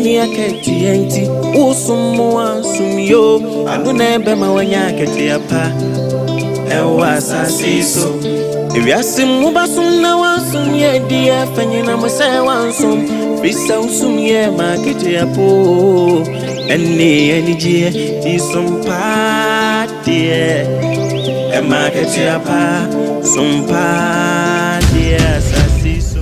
Ni akatua nti wosom mo ansom yo ɛno na ɛbɛma wanya akatua pa ɛwɔ asase yi so ewiase mu wobɛsom na wansom yɛ di ɛfɛ nyina mo sɛ wansom firi sɛ wosom yɛ ma akatua po ɛne anigyeɛ ti som paa deɛ ɛma akatua pa som paa deɛ asase yi so.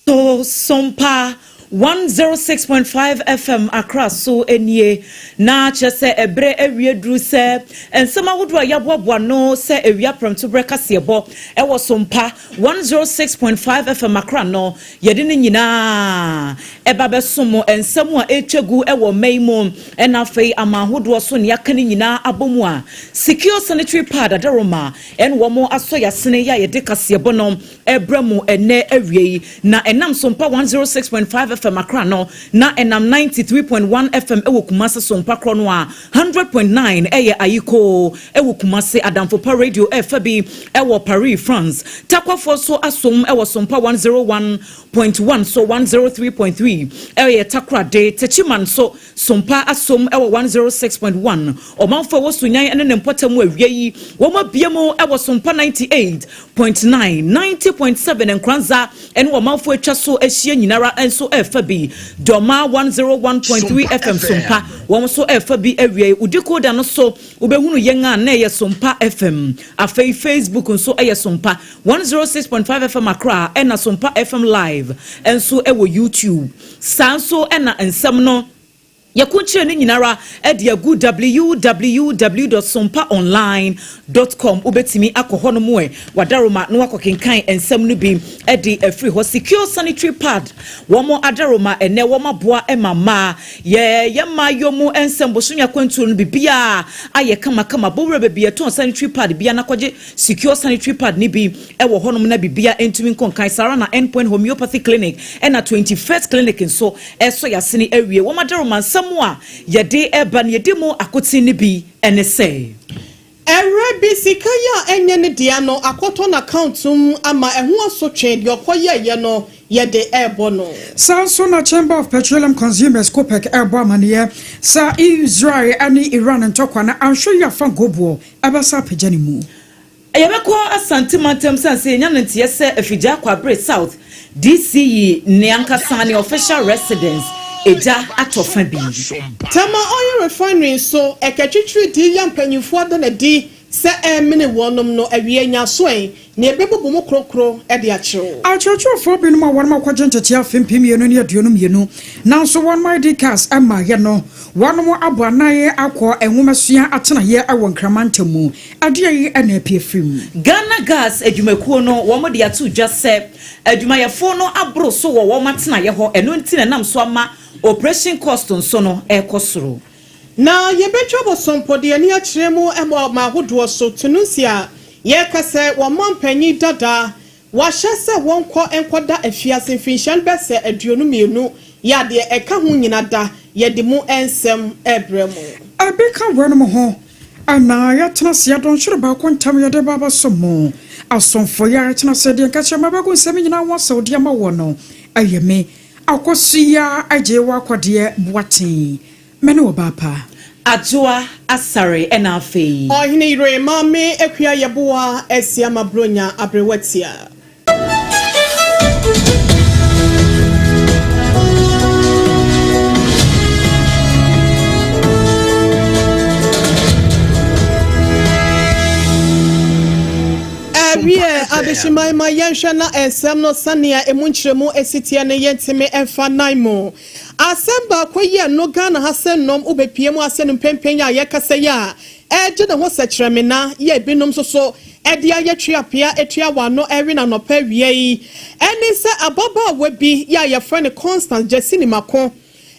To Sompa 106.5 FM Accra so nie na kyerɛ sɛ ɛberɛ awie duru sɛ nsɛm ahodoɔ a yɛaboaboa no sɛ awia prɛmtoberɛ kaseɛbɔ ɛwɔ Sompa 106.5 FM Accra no yɛde ne nyinaa ɛba bɛsom nsɛm a ɛretwa gu ɛwɔ mma yi mu ɛna afei ama ahodoɔ so ne yɛaka ne nyinaa abɔ mu a Secure Sanitary Pad Adaroma ɛne wɔn asɔ yɛasene yɛ a yɛde kaseɛbɔ no ɛbrɛ mu ɛnɛ awie yi na ɛnam Sompa 106.5 FM Accra no na ɛnam 93.1 FM ɛwɔ Kumase Sompa korɔ no a 100.9 ɛyɛ Ayiko ɛwɔ Kumase Adamfopa Radio ɛfa bi ɛwɔ Paris France Takwafoɔ so asom ɛwɔ Sompa 101.1 so 103.3 ɛyɛ Takorade Techiman so Sompa asom ɛwɔ 106.1 ɔmanfoɔ ɛwɔ Sunyan ɛne ne mpɔtam awie yi wɔn abie mu ɛwɔ Sompa 98.9 90.7 Nkranza ɛne ɔmanfoɔ atwa so ahyia nyinara nso ɛfa bi Dɔma 101.3 FM Sompa wɔn nso ɛfa bi awie odikoda no so wobɛhunu yɛn a na ɛyɛ Sompa FM. Afei Facebook nso ɛyɛ Sompa 106.5 FM Accra ɛna Sompa FM Live nso ɛwɔ YouTube. Saa nso ɛna nsɛm no yɛko no nyinara de agu www.sompaonline.com. Wobɛtumi akɔ hɔ no mu ɛ wadaroma na wakɔkenkan nsɛm no bi de afiri hɔ. Secure Sanitary Pad wɔn adaroma ɛnɛ wɔn aboa ma mmaa yɛ mmaa yɔ mu nsɛm bosome akwantuo no biribiara ayɛ kamakama. Bowura baabi yɛtɔn sanitary pad bia na kɔgye Secure Sanitary Pad ne bi ɛwɔ hɔnom na biribiara ntumi nkɔnkan. Saa ara na Endpoint Homeopathy Clinic ɛna 21st Clinic nso ɛsɔ yɛasene awie wɔn adaroma. Nsɛm a yɛde ɛba no yɛdi mu akoten no bi ɛne sɛ ɛwerɛ bi sika yi a ɛnyɛ ne dea no akɔtɔ n'account mu ama ɛho asotwe deɛ ɔkɔyɛɛyɛ no yɛde ɛrebɔ no. Saa nso na Chamber of Petroleum Consumers, COPEC, ɛrebɔ amanneɛ sɛ Israel ne Iran ntɔkwa no anhwɛ yi afa nkoboɔ ɛbɛsa apagya ne mu. Yɛbɛkɔ Asante mantam sane sɛ yɛnya no nteɛ sɛ Afigya Kwabre South DC yi ne ankasa ne official residence egya atɔ fa bi. Tema Oil Refinery nso ɛkɛtwitwiri di yɛ mpanyinfoɔ ada n'adi sɛ ɛremene wɔnom no awie nyasoɛn na ebebubu mu korokoro de akyerɛw. Akyerɛkyerɛfoɔ binom a wɔnom akɔgye ntete afe 2022 nanso wɔnom ID cards ɛmaayɛ no wɔnom abɔ anan akɔ nwomasua atenaeɛ ɛwɔ Nkrama ntam mu. Adeɛ yi ɛna apie firi mu. Ghana Gas adwumakuo no wɔn de ato dwa sɛ adwumayɛfoɔ no aboro so wɔ wɔn atenaeɛ hɔ, ɛno nti na nam so ama operation cost nso no ɛrekɔ soro. Na yɛbɛtwa bɔsɔmpɔdeɛ ani akyerɛ mu ɛmɔ ɔma ahodoɔ so. Tunisia yɛreka sɛ wɔn mpanyin dada wahyɛ sɛ wɔnkɔ nkɔda afiase mfinhyia no bɛsɛ 22 yɛ adeɛ ɛka ho nyina da yɛde mu nsɛm ɛbrɛ mu. Ɛbi ka wɔnom ho anaa yɛtena se adɔnhwere baako ntam yɛde ba abɛso mo asomfo yɛ atena sɛ deɛ nka kyerɛ ma bɛgo nsɛm nyinaa ho asɛw de ama wɔ no ɛyɛ me Akɔsoya agye wɔ akɔdeɛ boaten mene wɔ baapa. Adwoa Asare ɛna afei Ɔhene yere Maame Akua Yɛboa asi ama Buronya aberewatia. Awie adehyeman ma yɛnhwɛ na nsɛm no sɛnea emu nkyerɛmu esi teɛ no yɛntumi mfa nan mu. Asɛm baako yi a no Ghana ha sɛ nnɔm wobɛpie mu asɛ no mpɛmpɛn a yɛkasa yi a. Ɛregye ne ho sɛkyerɛmena yɛ ebinom nso so de ayɛ tweapea atua wɔn ano ɛwe no anɔpa awia yi ɛne sɛ ababaawa bi yɛ a yɛfrɛ no Constance Gyasi Nimako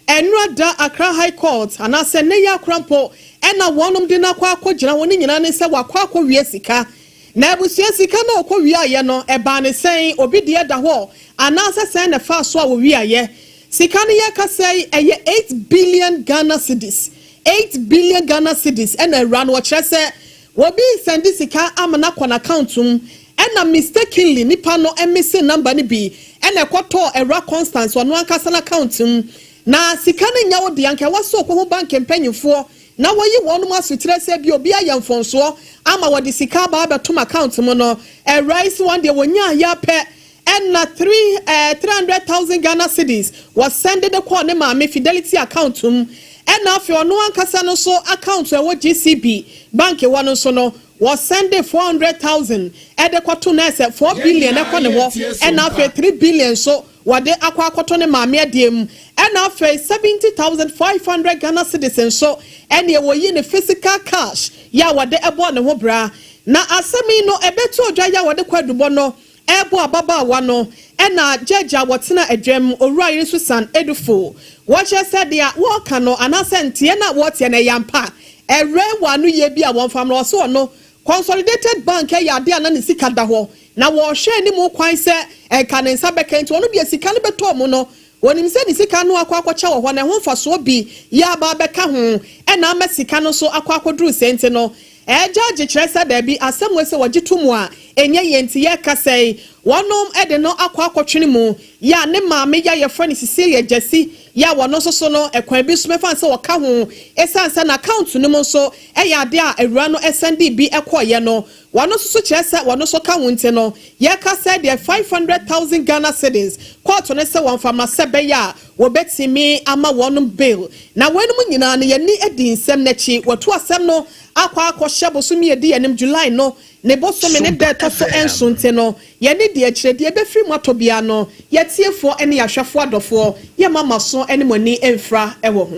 ɛnora da Accra High Court anaasɛ nnɛ yi akora mpo ɛna wɔnom de no akɔ akɔgyina hɔ. Ne nyinaa ne sɛ wakɔ akɔwia sika. Na abusua, sika no a ɔkɔ wiaeɛ no, ɛbaa ne sɛn? Obi deɛ da hɔ anaasɛ sɛn na ɛfa so a wɔwiaeɛ sika no? Yɛ kasa yi, ɛyɛ 8 billion Ghana cedis, 8 billion Ghana cedis. Ɛna awura no wɔkyerɛ sɛ wɔbi send sika ama no akɔ n'account mu, ɛna mistakenly nipa no ɛmisi number no bi, ɛna ɛkɔtɔɔ awura Constance ɔno ankasa n'account mu. Na sika no nya wo deɛ, anka ɛwɔ sɛ ɔkɔho bank mpanyinfoɔ na wɔyi wɔn asotire sɛ bi obi ayɛ mfonsoɔ ama wɔde sika aba abɛtom account mu no. Awura yi si wɔn deɛ wɔnya ayɛ apɛ, ɛna 300,000 Ghana cedis wɔsend de kɔɔ ne maame Fidelity account mu. Ɛna afei ɔno ankasa no nso account a ɛwɔ GCB Bank wɔ no nso no, wɔsend 400,000 ɛde kɔto na ɛsɛ 4 billion ɛkɔ ne hɔ. Ɛna afei 3 billion nso wɔde akɔ akɔto ne maame adeɛ mu. Ɛna afei 70,500 Ghana cedis nso ɛna wɔyi ne physical cash yɛ a wɔde ɛbɔ ne ho bra. Na asɛm yi no ɛbɛto odwa yɛ a wɔde kɔ adubɔ no ɛbɔ ababaawa no, ɛna judge a wɔtena adwam, Owura Yere Susan Edufo, wɔkyerɛ sɛ deɛ wɔreka no anaasɛ nteɛ no a wɔteɛ no ɛyɛ ampa. Ɛwɛ wɔ ano yie bi a wɔmfa no ɔso ɔno Consolidated Bank ɛyɛ adeɛ a na ne sika da hɔ na wɔrehwɛ anim kwan sɛ ɛka ne nsa bɛka, nti ɔno deɛ sika no bɛtɔɔ mu no, wɔnim sɛ ne sika no akɔ akɔkyɛ wɔ hɔ na ɛho mfasoɔ bi yɛ aba abɛka ho, ɛna ama sika no nso akɔ akɔduru sɛ. Nti no ɛgya gye kyerɛ sɛ daabi, asɛm wɔ sɛ wɔgye to mu a ɛnyɛ yɛn. Nti yɛka sɛ wɔnom ɛde no akɔ akɔtwene mu yɛ a ne maame yɛ a yɛfrɛ no Cecilia Gyasi yɛ a wɔno nso so no ɛkwan bi so mɛfa sɛ wɔka ho, ɛsiane sɛ n'account no mu nso ɛyɛ adeɛ a awura no ɛsend bi ɛkɔɔyɛ no, wɔno nso so kyerɛ sɛ wɔno nso ka ho. Nti no yɛka sɛ deɛ 500,000 Ghana cedis court no sɛ wɔn fama sɛ bɛyɛ a wɔbɛtumi ama wɔn bail. Na wɔn nyinaa no yɛni adi nsɛm n'akyi, wɔto asɛm no akɔ akɔhyɛ bosomi yɛdi yɛnim July no ne bosome ne da ɛtɔ so 7. Nti no yɛne deɛ akyerɛ deɛ ɛbɛfiri mu atɔ bia no, yɛtiefoɔ ne yɛahwɛfoɔ adɔfoɔ, yɛma ma so ne mo ani mfra wɔ ho.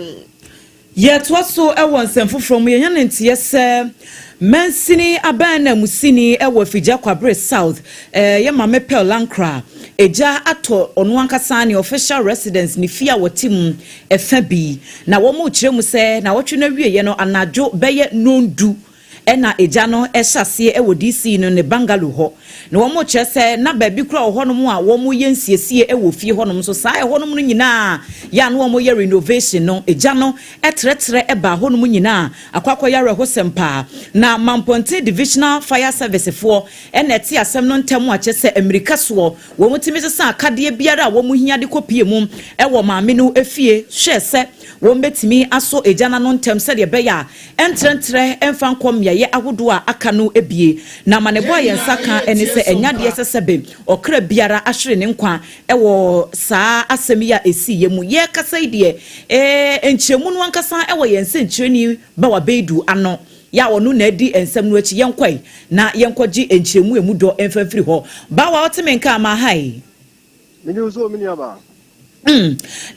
Yɛtoa so wɔ nsɛm foforɔ mu. Yɛnya ne nteɛ sɛ mansini aban na musini wɔ Afigya Kwabre South, yɛ Maame Pearl Lankra, egya atɔ ɔno ankasa ne official residence, ne fie a wɔte mu ɛfa bi. Na wɔn kyerɛ mu sɛ na wɔtwe no awieɛ no, anadwo bɛyɛ 10:30 ɛna egya no ɛhyɛ aseɛ ɛwɔ DC no ne bungalow hɔ. Na wɔn kyerɛ sɛ na baabi kora wɔ hɔnom a wɔn yɛ nsiesie ɛwɔ fie hɔnom nso, saa ɛhɔnom no nyinaa yɛ a na wɔn yɛ renovation no, egya no ɛtrɛtrɛ ɛba hɔnom nyinaa akɔ akɔyɛ awerɛhosɛm paa. Na Mampɔnten Divisional Fire Service foɔ ɛna ɛte asɛm no ntɛm a kyerɛ sɛ mmirika soɔ wɔn tumi sesa akadeɛ biara a wɔn hia de kɔpie mu ɛwɔ maame no efie hwɛ sɛ wɔn bɛtumi asɔ egya n'ano ntɛm sɛdeɛ ɛbɛyɛ a ɛntrɛntrɛ ɛmfa nkɔ mmeaeɛ ahodoɔ a aka no ebie. Na amanebɔ a yɛn nsa ka ɛne sɛ ɛnya deɛ sɛ sɛbe ɔkra biara ahwere ne nkwa ɛwɔ saa asɛm yi a esi yɛ mu. Yɛrekasa yi deɛ, nkyerɛmu no ankasa ɛwɔ yɛn nsɛnkyerɛni Bawa Beidu ano yɛ a ɔno na adi nsɛm no akyi. Yɛnkɔe na yɛnkɔgye nkyerɛmu emu dɔ mfa mfiri hɔ. Bawa, ɔte me nka ama ha yi? Mene wo so, me nuabaa.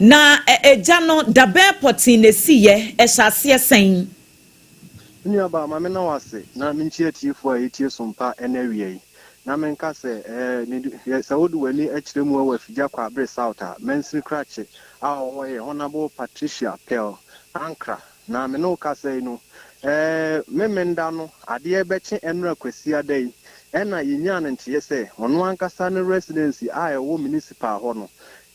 Na egya no dabɛn pɔtee na esi yɛ, ɛhyɛ aseɛ sɛn? Me nuabaa, ma me na wase na menkyia atiefoɔ a yɛtie Sompa ɛna awia yi. Na menka sɛ sɛ wode w'ani akyerɛ mu wɔ Afigya Kwabre South a, mansini krakye a ɔwɔ yɛ Honorable Patricia Pearl Ankra. Na me ne wo kasa yi no, Memenda no adeɛ bɛkye ɛnora Kwasiada yi ɛna yɛnyaa no nteɛ sɛ ɔno ankasa ne residency a ɛwɔ municipal hɔ no,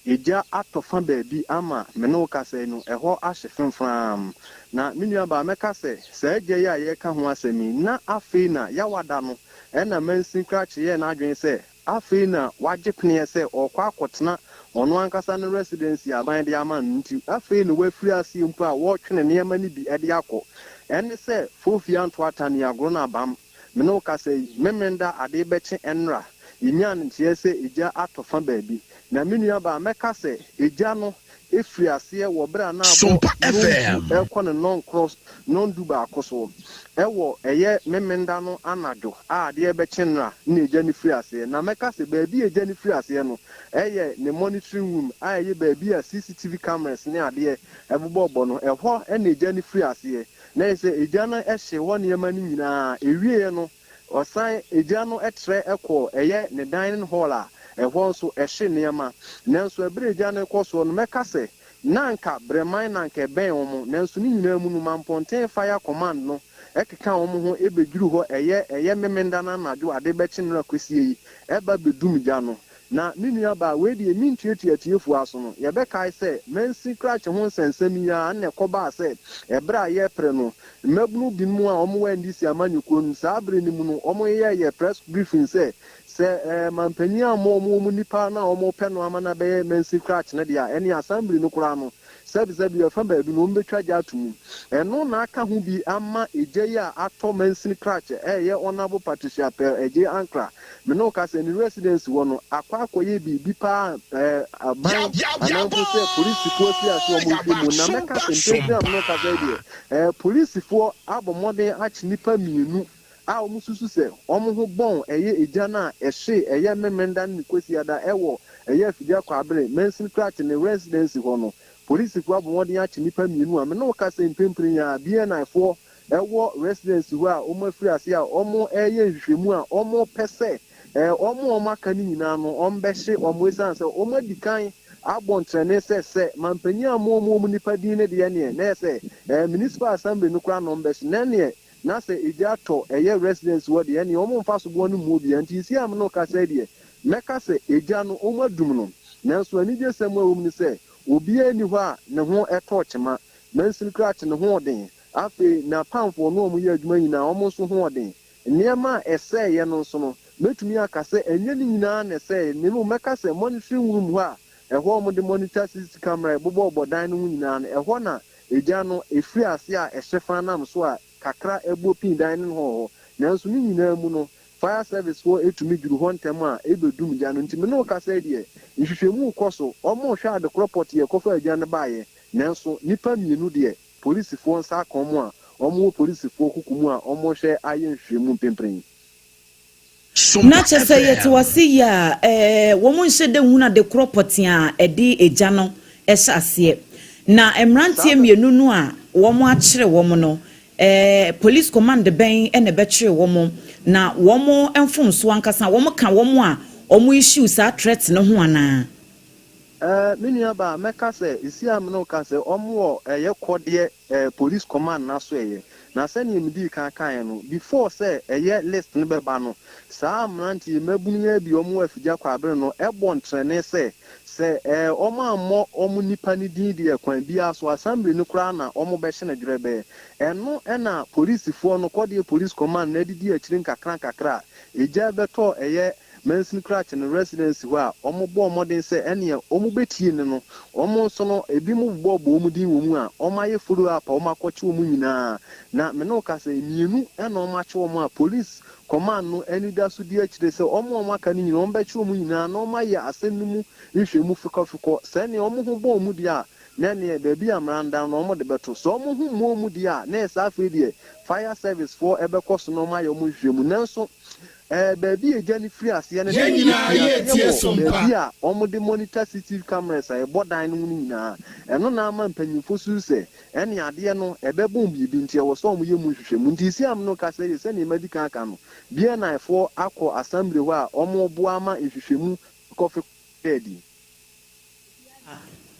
egya atɔ fa baabi ama me ne wo kasa yi no, ɛhɔ ahye femfram. Na me nuabaa, mɛka sɛ saa agya yi a yɛreka ho asɛm yi na afei na yɛawada no, ɛna mansin krakye yɛɛ n'adwene sɛ afei na wagye peneɛ sɛ ɔrekɔ akɔtena ɔno ankasa ne residency aban de ama no. Nti afei na wafiri aseɛ mpo a wɔretwene nneɛma no bi de akɔ, ɛne sɛ fofia ntoata ne agorɔ no abam. Me ne wo kasa yi, Memenda ade bɛkye ɛnora yɛnyaa no nteɛ sɛ egya atɔ fa baabi. Na me nuabaa, mɛka sɛ egya no efiri aseɛ wɔ berɛ a na abɔ Sompa 10:00 FM. ɛrekɔ ne 9:00, 11:30 so ɛwɔ ɛyɛ Memenda no anadwo a adeɛ bɛkye nnora na egya no firi aseɛ. Na mɛka sɛ baabi a egya no firi aseɛ no ɛyɛ ne monitoring room a ɛyɛ baabi a CCTV cameras ne adeɛ ɛbobɔbɔ no, ɛhɔ ɛna egya no firi aseɛ. Na ɛyɛ sɛ egya no hyee hɔ nneɛma no nyinaa. Ɛwieeɛ no, ɔsan egya no trɛ kɔɔ ɛyɛ ne dining hall a ɛhɔ nso ɛhye nneɛma. Nanso ɛberɛ a egya no rekɔ soɔ no, mɛka sɛ na anka Brɛman na anka ɛbɛn wɔn. Nanso ne nyinaa mu no, Mampɔnten Fire Command no keka wɔn ho bɛduru hɔ ɛyɛ ɛyɛ Memenda no anadwo ade bɛkye nnora kwasie yi ba bɛdum gya no. Na me nuabaa, wei deɛ mentuatua atiefoɔ aso no, yɛbɛkae sɛ mansin krakye ho nsɛnsɛm yi ara na ɛkɔbaa sɛ ɛberɛ a yɛrepere no, mmabunu binom a wɔwɔ NDC amanyɔkuo no mu saa berɛ no mu no, wɔyɛɛyɛ press briefing sɛ, sɛ manpanin ammɔ wɔn wɔn nipa no a wɔrepɛ no ama no abɛyɛ mansin krakye no deɛ a, ɛnneɛ assembly no koraa no, Sɛbisɛbi, ɛfa baabi no, wɔbɛtwa gya ato mu. Ɛno na aka ho bi ama egya yi a atɔ mansini krakye a ɛyɛ Honourable Patricia Pearl Adjei Ankrah, me ne wo kasa yi, ne residency hɔ no, akɔ akɔyɛ biribi paa a ɛɛ aban anaa mpo sɛ polisifoɔ afiri ase a wɔrehwɛ mu. Na mɛka sɛ mprempren a me ne wo kasa yi deɛ, ɛɛ polisifoɔ abɔ mmɔden akye nnipa mmienu a wɔsusu sɛ wɔn ho bɔn ɛyɛ egya no a ɛhyee ɛyɛ Memenda ne Kwasiada ɛwɔ ɛyɛ Afigya Kwaabere, Mansin Krakye ne Residency hɔ no. Polisifo abɔ mmɔden akye nnipa mmienu a me ne wo kasa yi mprempren yi ara BNI foɔ ɛwɔ Residency hɔ a wɔn afiri ase a wɔn reyɛ nhwehwɛmu a wɔn pɛ sɛ wɔn a wɔn aka no nyinaa no wɔn bɛhye wɔn esiane sɛ wɔn adi kan abɔ ntrɛnee sɛ sɛ manpanyin ammɔ wɔn wɔn nnipa din no deɛ neɛ na ɛyɛ sɛ Municipal Assembly no koraa na wɔn bɛhye na ɛneɛ Na sɛ egya tɔ ɛyɛ residence hɔ deɛ ɛneɛ wɔn mfa soboɔ no mmu obiara nti seisei a me ne wo kasa yi deɛ mɛka sɛ egya no wɔn adum no nanso anigyesɛm a ɛwɔ mu ne sɛ obiara nni hɔ a ne ho tɔɔ kyema mansini koraa te ne ho ɔden afei n'apamfoɔ ne wɔn yɛ adwuma nyinaa wɔn nso ho ɔden nneɛma a ɛsɛeɛ no nso no mɛtumi aka sɛ ɛnyɛ ne nyinaa na ɛsɛeɛ na mmom mɛka sɛ monitoring room hɔ a ɛhɔ a wɔde monitor CCTV camera ɛbobɔbobɔ dan no ho nyinaa no ɛhɔ na Egya no, efiri ase a ɛhye fa nam so a kakra ɛbɔ pii dan no hɔ hɔ. Nanso ne nyinaa mu no, fire service foɔ tumi duru hɔ ntɛm a ɛbɛdum gya no. Nti me ne wo kasa yi deɛ, nhwehwɛmu rekɔ so, wɔrehwɛ ade korɔ pɔtee a ɛkɔfaa gya no baeɛ. Nanso nnipa mmienu deɛ, polisifoɔ nsa aka wɔn a wɔwɔ polisifoɔ kuku mu a wɔrehwɛ ayɛ nhwehwɛmu mprempren. Na kyerɛ sɛ yɛte w'ase yi a, ɛɛ, wɔn nhyɛ da nhunu ade korɔ pɔtee a ɛde egya no hyɛ aseɛ. Na mmeranteɛ mmienu no a wɔakyere wɔn no, ɛɛ, police command bɛn na ɛbɛkyere wɔn? Na wɔn mfomsoɔ ankasa, wɔka wɔn a wɔn issue saa threat no ho anaa? Ɛɛ, me nua baa, mɛka sɛ, seesei a me ne wo kasa yi, wɔn wɔ ɛyɛ kɔdeɛ ɛɛ police command no aso ɛyɛ. Na sɛdeɛ medii kan kaeɛ no, before sɛ ɛyɛ list no bɛba no, saa mmeranteɛ yi, mmabunu yi ara bi a wɔwɔ Afigya Kwaabere no bɔ ntrɛnee sɛ, sɛ ɛɛ wɔammɔ wɔn nnipa no din deɛ kwan biara so, assembly no koraa na wɔbɛhye no dwerɛbɛɛ. Ɛno na polisifoɔ no, kɔdeɛ police command no adidi akyire nkakra nkakra a, egya bɛtɔ ɛyɛ Mansin krakye no residency hɔ a wɔbɔɔ mmɔden sɛ ɛneɛ wɔbɛtie no no, wɔn nso no ebinom bobɔɔbɔɔ wɔn din wɔ mu a wɔayɛ follow up a wɔakɔkye wɔn nyinaa. Na me ne wo kasa yi, mmienu na wɔakye wɔn a police command no anidaso di akyire sɛ wɔn a wɔaka no nyinaa wɔbɛkye wɔn nyinaa na wɔayɛ asɛm no mu nhwɛmu fekɔfekɔ. Sɛ ɛneɛ wɔn ho bɔ wɔn deɛ a, na ɛneɛ baabi a mmara no da no wɔde bɛto. Sɛ wɔn ho mmɔ wɔn deɛ a, na ɛyɛ saa afei deɛ fire service foɔ bɛkɔ so na wɔayɛ wɔn nhwehwɛmu. Nanso Ɛɛ, baabi a egya no firi aseɛ no Yɛn deɛ, nyinaa ɛfiri yɛretie aseɛ wɔ sompa. baabi a wɔde monitor CCTV cameras a ɛbɔ dan no ho no nyinaa. Ɛno na ama mpanyimfo susu sɛ ɛne adeɛ no ɛbɛbɔn biribi nti ɛwɔ sɛ wɔyɛ mu nhwehwɛmu. Nti seesei a me ne wo kasa yi deɛ, sɛdeɛ madi kan aka no, BNI foɔ akɔ assembly hɔ a wɔreboa ama nhwehwɛmu kɔ adi.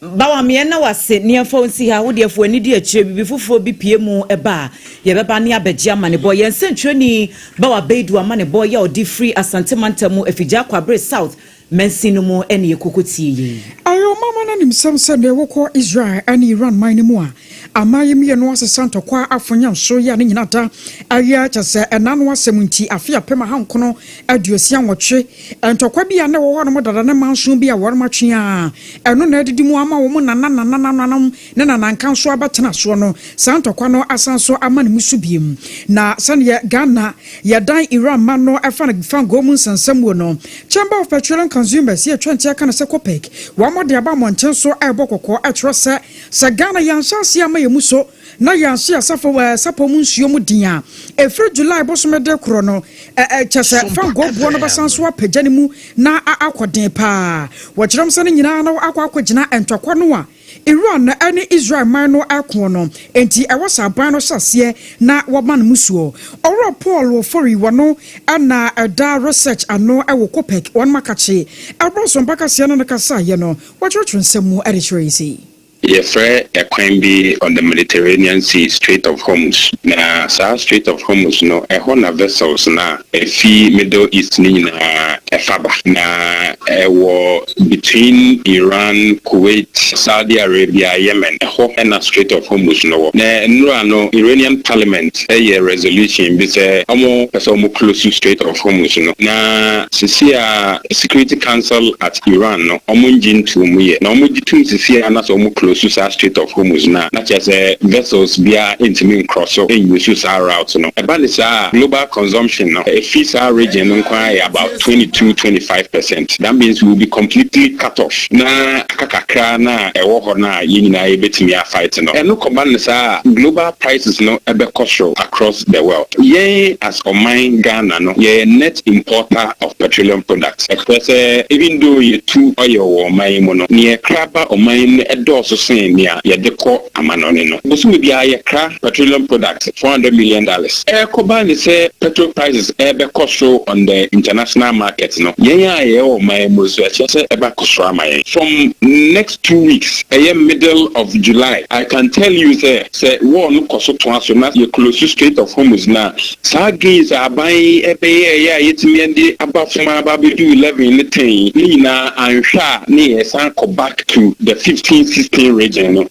Bawa me yɛnna wo ase ne yɛmfa wo nsi ha, wo deɛ fa w'ani di akyire, biribi foforɔ bi pue mu ba a, yɛbɛba ne abɛgye amanebɔ. Yɛn nsɛntwerɛni Bawa Beidu amanebɔ yi a ɔde firi Asante mantam mu Afigya Kwabre South mansin no mu ne yɛkɔkɔ tie yei. Ayɛ ɔmamma no animsɛm sɛ nnɛ wokɔ Israel ne Iran man no mu a, aman yi mmienu asesa ntɔkwa afonyamso yi a ne nyina da ayɛ kyɛ sɛ ɛna no asɛm nti afe 1968 Ntɔkwa bi a na ɛwɔ hɔnom dada ne manso bi a wɔatwe a ɛno na adidi mu ama wɔn nanananananom ne nananka nso abɛtena soɔ no, saa ntɔkwa no asan nso ama ne mu so bio. Na sɛdeɛ Ghana yɛdan Iran ma no fa no fangoo mu nsɛnsɛmmuo no, Chamber of Petroleum Consumers yɛ twɛnti aka no sɛ COPEC, wɔde aba mmɔnten so rebɔ kɔkɔ kyerɛ sɛ, sɛ Ghana yɛanhyɛ aseɛ amma yɛn mu so na yɛanhye asafo sapɔ mu nsuo mu den a, ɛfiri July bosome de korɔ no, kyɛ sɛ fangoo boɔ no bɛsan so apagya ne mu na akɔ den paa. Wɔkyerɛm sɛ ne nyinaa no akɔ akɔgyina ntɔkwa no a Iran ne Israel man no ɛko no enti ɛwɔ sɛ aban no hyɛ aseɛ na wɔma no mu soɔ. Ɔwura Paul Ofori, wɔno ɛna ɛda research ano ɛwɔ COPEC, wɔn makakye ɛborɔ so mpakaseɛ no no kasaeɛ no, wɔkyerɛkyerɛ nsɛm mu ɛde kyerɛ yi sei. Yɛfrɛ ɛkwan bi on the Mediterranean Sea, Strait of Hormuz. Na saa Strait of Hormuz no, ɛhɔ na vessels na ɛfi Middle East ne nyinaa ɛfa ba. Na ɛwɔ between Iran, Kuwait, Saudi Arabia, Yemen. Ɛhɔ ɛna Strait of Hormuz no wɔ. Na nnura no, Iranian Parliament ɛyɛ resolution bi sɛ ɔmo pɛ sɛ ɔmo close Strait of Hormuz no. Na sisi a Security Council at Iran no, ɔmo ngye ntom mu yɛ. Na ɔmo gye tum sisi a na sɛ ɔmo close saa Strait of Hormuz na kyerɛ sɛ vessels biara ntumi nkorɔ so nuse saa route no. Ɛba ne saa, global consumption no efi saa region no nko yɛ about 22-25%. That means we will be completely cut off. Na aka kakra na ɛwɔ hɔ na yɛn nyinaa yɛbɛtumi afight no, ɛno kɔba ne saa, global prices no ɛbɛkɔ soro across the world. Yɛn as ɔman Ghana no, yɛyɛ net importer of petroleum products. Ɛkyerɛ sɛ even though yɛtu oil wɔ ɔman yi mu no, nea ɛkra ba ɔman yi mu ɛdɔɔso sen nea yɛde kɔ amanɔne no. Bosome biara yɛkra petroleum products $400 million. Ɛkɔba ne sɛ petrol prices ɛbɛkɔ soro on the international market no, yɛn a yɛwɔ ɔman mu so, ɛkyerɛ sɛ ɛbɛkɔ soro ama yɛn. From next 2 weeks, ɛyɛ middle of July, I can tell you sɛ war no kɔ so toa so na yɛ close Strait of Hormuz na saa gains a aban ɛbɛyɛ ɛyɛ a yɛtumi de aba fam aba abɛdu 11 ne 10 ne nyinaa, anhwɛ a ne yɛsan kɔ back to the 15 16 region no.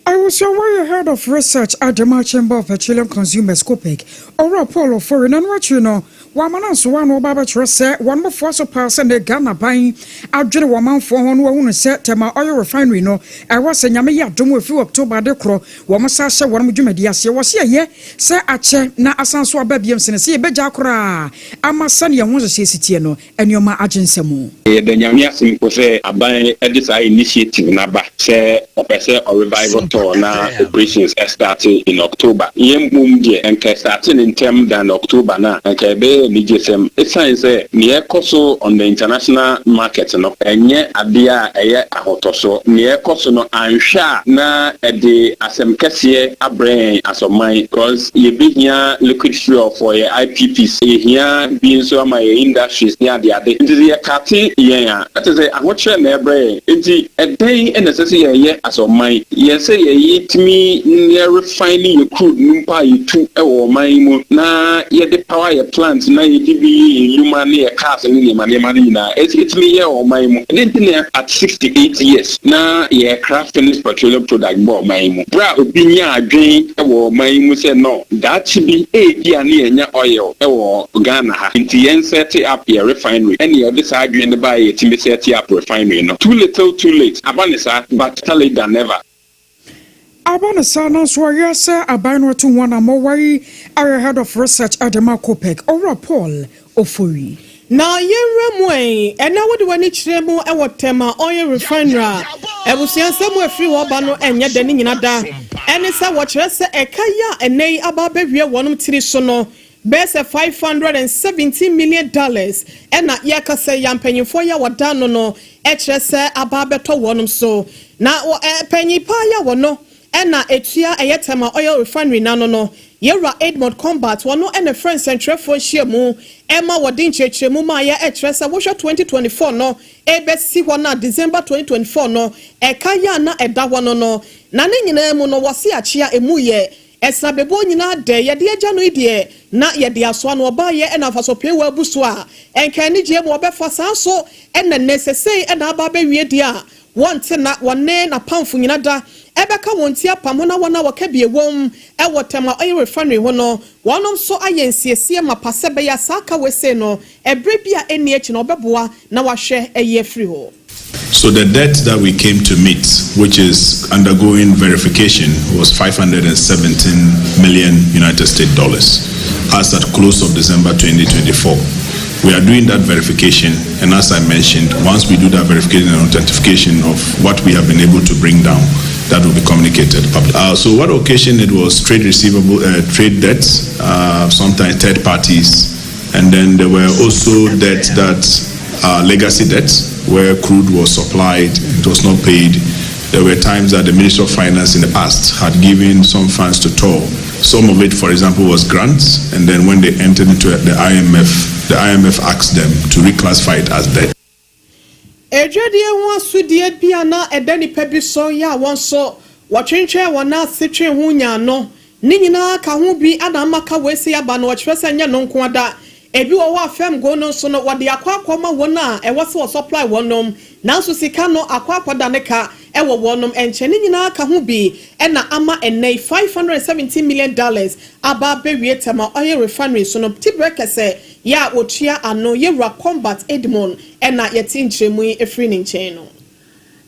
Awusia wɔyɛ head of research at the Chamber of Petroleum Consumers, COPEC, Ɔwura Paul Ofori, na no akyi no wɔama no nso wɔn a wɔba abɛkyerɛ sɛ wɔn mofoɔ so paa sɛ ne Ghana ban adwene wɔn manfoɔ ho no, wɔhunu sɛ Tema Oil Refinery no ɛwɔ sɛ Nyame yɛ adom ɛfiri October de korɔ wɔn sa hyɛ wɔn dwumadi aseɛ. Wɔsi ɛyɛ sɛ akyɛ na asan so aba biam sene sɛ yɛbɛgya koraa ama sɛnea ho nhyehyɛ si tie no, nneɛma agye nsɛm. Yɛda Nyame ase mpo sɛ aban de saa initiative n'aba sɛ ɔpɛ sɛ ɔrevive TOR na operations start in October. Yɛn mmom deɛ, nka start ne ntɛm than October na nka ɛbɛyɛ anigye sɛm, ɛsiane sɛ nea ɛkɔ so on the international market no ɛnyɛ adeɛ a ɛyɛ ahotɔsoɔ. Nea ɛkɔ so no, anhwɛ a na ɛde asɛm kɛseɛ abrɛ yɛn asɔman, because yɛbɛhia liquid fuel for yɛ IPPs, yɛhia bi nso ama yɛ industries ne adeade. Nti sɛ yɛkate yɛn a, ɛte sɛ ahokyerɛ na ɛbrɛ yɛn. Nti ɛdɛn ɛna ɛsɛ sɛ yɛyɛ asɔman yɛn sɛ yɛyɛ tumi yɛ refine yɛ crude no mpo a yɛtu ɛwɔ ɔman yi mu na yɛde power yɛ plant na yɛde bi yɛ yɛn nnwuma ne yɛ cars ne nneɛma nneɛma no nyinaa ɛsɛ yɛtumi yɛ wɔ ɔman yi mu. Ɛde nti na at 68 years na yɛkra finished petroleum product bɔ ɔman yi mu, bere a obi nya adwen wɔ ɔman yi mu sɛ no daakye bi ebi a ne yɛnya oil wɔ Ghana ha, nti yɛn set up yɛ refinery, ɛne yɛde saa adwene no baa, yɛtumi set up refinery no. Too little too late aba ne saa, but better late than never. Aba ne saa no nso, ɔyɛ sɛ aban no ato ho anammɔ. Wɔyi ayɛ head of research adema COPEC, Ɔwura Paul Ofori. Na yɛnwura mu ɛ, ɛna wode w'ani kyerɛ mu ɛwɔ Tema Oil Refinery a, abusua, nsɛm afiri hɔ ba no ɛnyɛ da ne nyina da. Ɛne sɛ wɔkyerɛ sɛ ɛka yi a ɛnɛ yi aba abɛwie wɔnom tiri so no bɛyɛ sɛ $517 million. Ɛna yɛka sɛ yɛ mpanyinfoɔ yi a wɔda no ɛkyerɛ sɛ aba abɛtɔ wɔnom so. Na wɔ ɛ panyin paa yi a wɔno ɛna etua ɛyɛ Tema Oil Refinery n'ano no, Yɛwura Edmond Combat, wɔno ɛna frɛ nsɛntwerɛfoɔ ahyia mu ɛma wɔde nkyerɛkyerɛmu ma yɛ. Ɛkyerɛ sɛ wohwɛ 2024 no ɛbɛsi hɔ no a, December 2024 no, ɛka yɛ a na ɛda hɔ no na ne nyinaa mu no, wɔse akyea emu yɛ ɛsena bebuo nyinaa dɛ yɛde agya no yi deɛ na yɛde asoa no ɔbaayɛ ɛna afasɔpie wɔ abu so a ɛnka anigyeɛ mu ɔbɛfa saa so. Ɛna nnɛ sɛsɛi ɛna aba abɛwie deɛ a wɔnte na wɔne n'apamfo nyina da ɛbɛka wɔn ti apam ho na wɔn a wɔka bie wɔm ɛwɔ Tema Oil Refinery ho no, wɔn nso ayɛ nsiesie mapa sɛ bɛyɛ saa ka wese no, ɛberɛ bi a ɛnni akyi na ɔbɛboa na wahwɛ ɛyɛ afiri hɔ. So the debt that we came to meet, which is undergoing verification, was 517 million United States dollars as at close of December 2024. We are doing that verification, and as I mentioned, once we do that verification and authentication of what we have been able to bring down, that will be communicated publicly. So what occasion it was trade receivable, trade debts, sometimes third parties, and then there were also debts that are legacy debts where crude was supplied, it was not paid. There were times that the Ministry of Finance in the past had given some funds to TOR. Some of it, for example, was grants, and then when they entered into the IMF, the IMF asked them to reclassify it as debt. Edwadie ho asodie bi a na ɛda nipa bi so yɛ a wɔn nso wɔtwentwɛn wɔn ase twe ho nyaano ne nyinaa ka ho bi ana ama ka wɔasi aba no. Wɔkyerɛ sɛ nyɛ no nko ada, ebi wɔ hɔ a fam go no nso no wɔde akɔ akɔma wɔn a ɛwɔ sɛ wɔsupply wɔn nom, nanso sika no akɔ akɔda ne ka ɛwɔ wɔn nkyɛn. Ne nyinaa ka ho bi ɛna ama ɛnɛ yi $570 million aba abɛwie Tema Oil Refinery so no. Tibere kɛsɛ yɛ a wɔtua ano, yɛwura Combat Edmond, ɛna yɛte nkyerɛmu yi efiri ne nkyɛn no.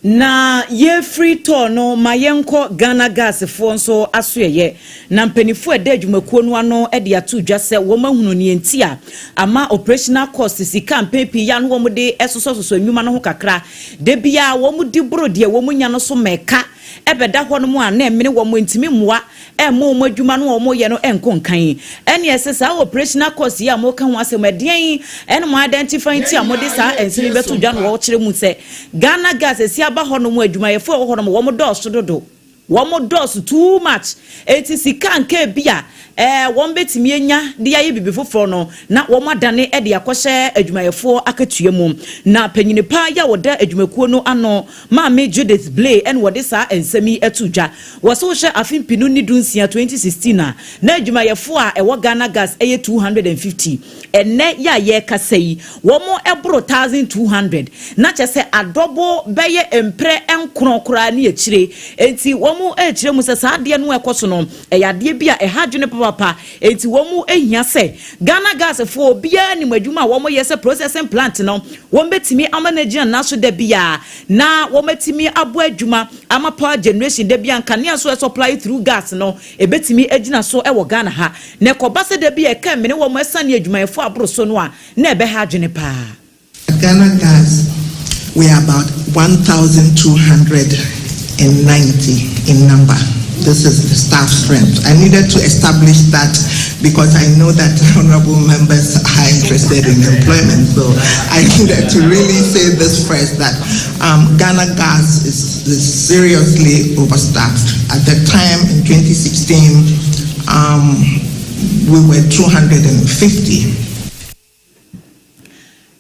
Na yɛfiri TOR no, ma yɛnkɔ Ghana Gasfoɔ nso asoɛyɛ. Na mpanimfoɔ a ɛda adwumakuo no ano de ato dwa sɛ wɔn ahunu ne nti a ama operational cost, sika mpɛn pii ya no wɔn de sosɔsosɔ nnwuma no ho kakra de bia wɔn di boro deɛ wɔn nya no so mɛka ɛbɛda hɔ nom a na ɛmene wɔn ntumi mmoa ɛmmo wɔn adwuma no a wɔyɛ no ɛnko nkan. Ɛne ɛsɛ saa operational cost yi a wɔka ho asɛm ɛdeɛn ɛne mo identify nti a wɔde saa nsɛm yi bɛto dwa no? Wɔkyerɛ mu sɛ Ghana Gas esi aba hɔ nom, adwumayɛfoɔ a ɛwɔ hɔ nom wɔn dɔɔso dodo, wɔn dɔɔso too much, eti sika nka bi a wɔn bɛtumi anya de ayɛ bibi foforɔ no na wɔn adane de akɔhyɛ adwumayɛfoɔ akatua mu. Na panyin paa yi a wɔda adwumakuo no ano, Maame Judith Blay, ɛna wɔde saa nsɛm yi ato dwa. Wɔsɛ wɔhyɛ afe 2016, 2016 a, na adwumayɛfoɔ a ɛwɔ Ghana Gas ɛyɛ 250. Ɛnɛ yɛ a yɛrekasa yi, wɔn ɛboro 1200, na kyerɛ sɛ adɔbo bɛyɛ mprɛ nkron koraa ne akyire. Eti wɔn ɛrekyerɛ mu sɛ saa adeɛ no ɛkɔ so no ɛyɛ adeɛ bi a ɛha adwene papapa, eti wɔn ehia sɛ Ghana Gas foɔ obiara nim adwuma a wɔn yɛ sɛ processing plant no, wɔn bɛtumi ama no agyina n'aso da bia na wɔn atumi abɔ adwuma ama power generation da bia nkanea so ɛsupply through gas no ebɛtumi agyina so ɛwɔ Ghana ha. Na ɛkɔba sɛ da bi a ɛka mmene wɔn ɛsane adwumayɛfoɔ aboro so no a, na ɛbɛha adwene paa. Ghana Gas, we are about 1,290 in number. This is the staff strength. I needed to establish that because I know that honorable members are interested in employment. So I needed to really say this first, that Ghana Gas is seriously overstaffed. At the time in 2016, we were 250.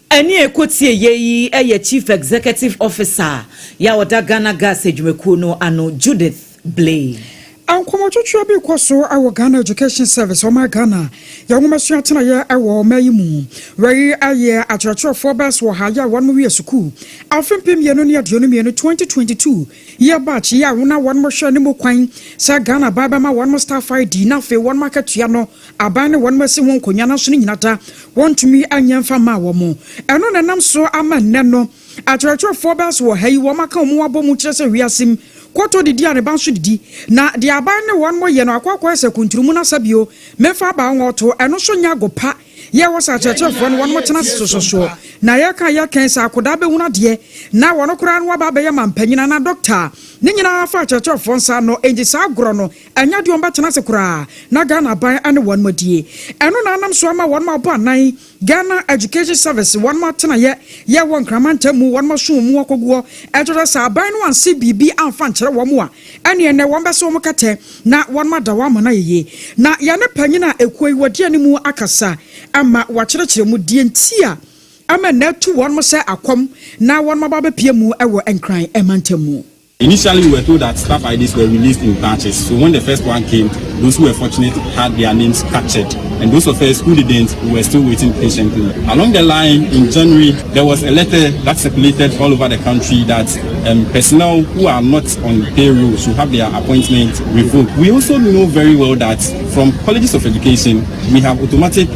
Ɛne ɛkɔtie yɛ yi yɛ Chief Executive Officer yɛ a ɔda Ghana Gas adwumakuo no ano, Judith Blay. Nkɔmmɔtwetwe bi kɔ so wɔ Ghana Education Service, ɔma Ghana yɛnwomasua tenaeɛ wɔ ɔma yi mu. Wei ayɛ akyerɛkyerɛfoɔ bɛs wɔ ha yɛ a wɔnom wie sukuu afe 2022, 2022 yɛ batch yi a wona wɔnom hwɛ ne mu kwan sɛ Ghana aban bɛma wɔnom staff ID na afei wɔnom akatua no aban ne wɔnom asi ho nkonnwa no so no nyina da wɔntumi anyɛ mfa maa wɔ mo. Ɛno na nam so ama nnɛ no akyerɛkyerɛfoɔ bɛs wɔ ha yi wɔn aka wɔn abɔ mu kyerɛ sɛ wiase mu kɔtɔ didi a ne ba nso didi na deɛ aban ne wɔn mo yɛ no akɔ akɔyɛ sɛ kunturumu no asa bio mɛfa aba wɔn ɔto. Ɛno nso nyɛ ago pa yɛ wɔ sɛ akyerɛkyerɛfoɔ no wɔn mo tena ase sososoɔ na yɛka yɛkɛn sɛ akɔdaa bɛhunu adeɛ na wɔn koraa no waba abɛyɛ mampanyin ana dɔkta ne nyinaa fa akyerɛkyerɛfoɔ nsa no. Enti saa agorɔ no ɛnyɛ deɛ wɔn bɛtena ase koraa na Ghana aban ne wɔn mo adie. Ɛno na anam so ama wɔn mo abɔ anan Ghana Education Service wɔn mo atenayɛ yɛ wɔ Nkramantam mu, wɔn mo so mu akɔguɔ. Ɛkyerɛ sɛ aban no anse biribi amfa nkyerɛ wɔn a, ɛne ɛnɛ wɔn bɛsɛ wɔn kɛtɛ na wɔn mo ada wɔn ama no ayɛyie. Na yɛne panyin a ekuo yi wɔdi anim akasa ama wɔakyerɛkyerɛ mu deɛ nti a ama na atu wɔn mo sɛ akɔm na wɔn mo aba abɛpie mu ɛwɔ Nkran ɛmantam mu. Initially, we were told that staff IDs were released in batches. So when the first one came, those who were fortunate had their names captured. And those of us who didn't, we were still waiting patiently. Along the line, in January, there was a letter that circulated all over the country that personnel who are not on payroll should have their appointment revoked. We also know very well that from colleges of education, we have automatic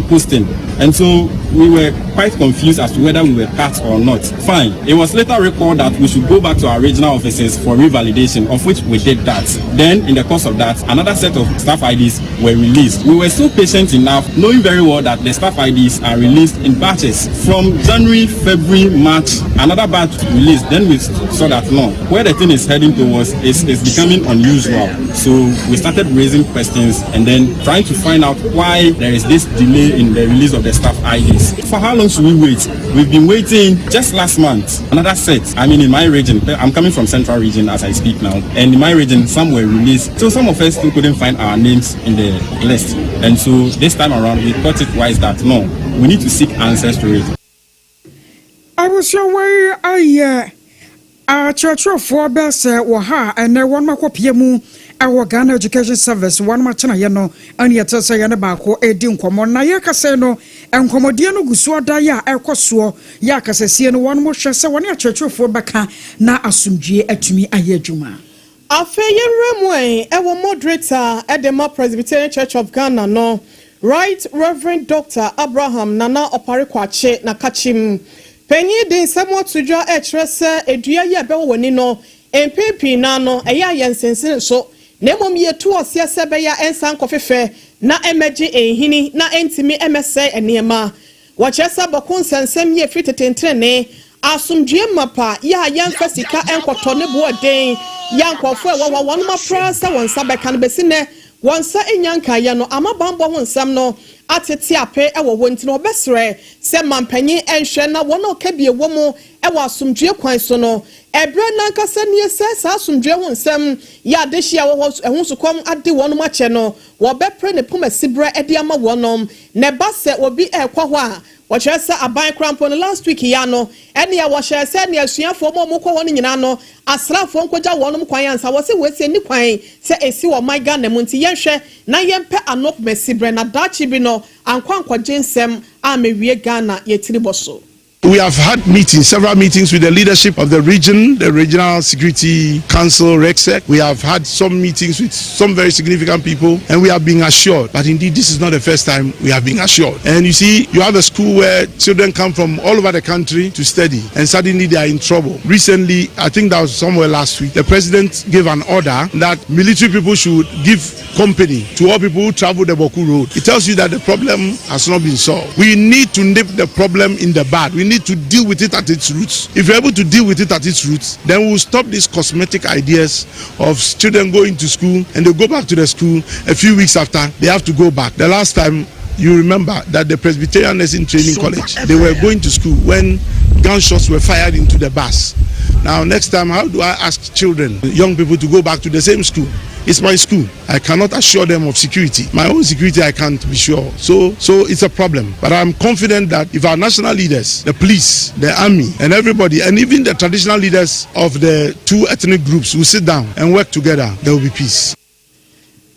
posting. And so we were quite confused as to whether we were part or not. Fine. It was later recalled that we should go back to our regional offices for revalidation, of which we did that. Then, in the course of that, another set of staff IDs were released. We were so patient enough, knowing very well that the staff IDs are released in batches. From January, February, March, another batch released. Then we saw that no, where the thing is heading towards is becoming unusual. So we started raising questions and then trying to find out why there is this delay in the release of the staff IDs. For how long should we wait? We've been waiting just last month. Another set. I mean, in my region, I'm coming from Central Region as I speak now, and in my region, some were released. So some of us still couldn't find our names in the list. And so this time around, we thought it wise that no, we need to seek answers to it. Abusua, wei ayɛ akyerɛkyerɛfoɔ bɛɛ sɛ wɔ ha a ɛnɛ wɔn akɔpie mu ɛwɔ Ghana Education Service wɔn akyerɛyɛ no, ɛne yɛte sɛ yɛne baako ɛredi nkɔmmɔ na yɛkasa no, nkɔmmɔdeɛ no gu so ada yɛ a ɛkɔ soɔ yɛ akasasie no, wɔn hwɛ sɛ wɔne akyerɛkyerɛfoɔ bɛka na asomdwie atumi ayɛ adwuma. Afei yɛnwura mu ɛ ɛwɔ moderator ɛde ma Presbyterian Church of Ghana no, Right Reverend Dr Abraham Nana Ɔpare Kwakye na kakyim panyin de nsɛm ato dwa ɛkyerɛ sɛ edua yi a ɛbɛwɔ w'ani no, mpɛn pii naa no ɛyɛ ayɛ nsensene so, na mmom yɛtu ɔseɛ sɛ ɛbɛyɛ ɛnsa nkɔfefɛ na ɛmɛgye nhini na ɛntumi ɛmɛsɛe nneɛma. Wɔkyerɛ sɛ Bawku nsɛnsɛm yi efiri tetentenene asomdue mapa yɛ a yɛmfa sika nkɔtɔ ne boɔden yɛ nkɔfoɔ a ɛwɔ hɔ wɔn apra sɛ wɔn nsa bɛka no, bɛsi nɛ wɔn nsa nya nkaeɛ no ama banbɔ ho nsɛm no atete ape wɔ hɔ. Nti na wɔbɛsrɛ sɛ mampanyin nhwɛ na wɔn a ɔka bie wɔ mu wɔ asomdue kwan so no, ɛbrɛ nankasa nie sɛ saa asomdue ho nsɛm yɛ adehyia wɔ hɔ ɛho sukɔm ade wɔn akyɛ no, wɔbɛpere ne poma sibrɛ de ama wɔn. Na ɛba sɛ obi ɛrekɔ hɔ a, wɔkyerɛ sɛ aban korampo no last week ya no, ɛnea wɔhyɛ sɛ nea asuafoɔ mu a wɔkɔ hɔ no nyinaa no, asraafoɔ nkɔgya wɔn kwan ansa. Wɔsɛ wɔasi ani kwan sɛ esi wɔ ɔman Ghana mu, nti yɛnhwɛ na yɛmpɛ ano poma sibrɛ na daakye bi no ankɔ ankɔgye nsɛm a mewie Ghana yɛtiri bɔ so. We have had meetings, several meetings with the leadership of the region, the Regional Security Council, REGSEC. We have had some meetings with some very significant people, and we have been assured. But indeed, this is not the first time we have been assured. And you see, you have a school where children come from all over the country to study, and suddenly they are in trouble. Recently, I think that was somewhere last week, the president gave an order that military people should give company to all people who travel the Bawku Road. It tells you that the problem has not been solved. We need to nip the problem in the bud. We need to deal with it at its roots. If you're able to deal with it at its roots, then we'll stop these cosmetic ideas of children going to school and they go back to the school a few weeks after, they have to go back. The last time, you remember that the Presbyterian Nursing Training College, they were going to school when gunshots were fired into the bus. Now, next time, how do I ask children, young people to go back to the same school? It's my school. I cannot assure them of security. My own security, I can't be sure. So it's a problem. But I'm confident that if our national leaders, the police, the army, and everybody, and even the traditional leaders of the two ethnic groups will sit down and work together, there will be peace.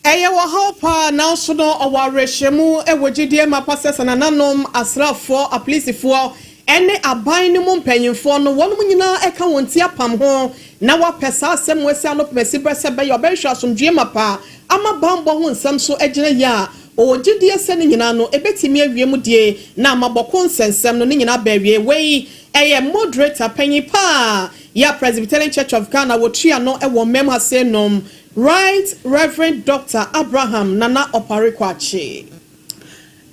Ɛyɛ wɔ haw paa, nanso no ɔwɔ awerɛhyɛmu ɛwɔ gyidie ma pa sɛ nananom, asraafoɔ, apolisifoɔ ɛne aban no mu mpanyinfoɔ no, wɔn nyinaa ɛka wɔn ti apam ho na wapɛ saa asɛm wɔasi ano pɛmɛsi brɛ sɛ bɛyɛ ɔbɛhwɛ asomdue ma paa ama banbɔ ho nsɛm so gyina yie a, ɔwɔ gyidie sɛ ne nyinaa no ebɛtumi awie mu die na ama Bawku nsɛnsɛm no ne nyinaa bɛɛwie. Wei ɛyɛ moderator panyin paa yɛ Presbyterian Church of Ghana wɔtua no ɛwɔ mmɛm ase nom, Right Reverend Dr Abraham Nana Ɔpare Kwakye.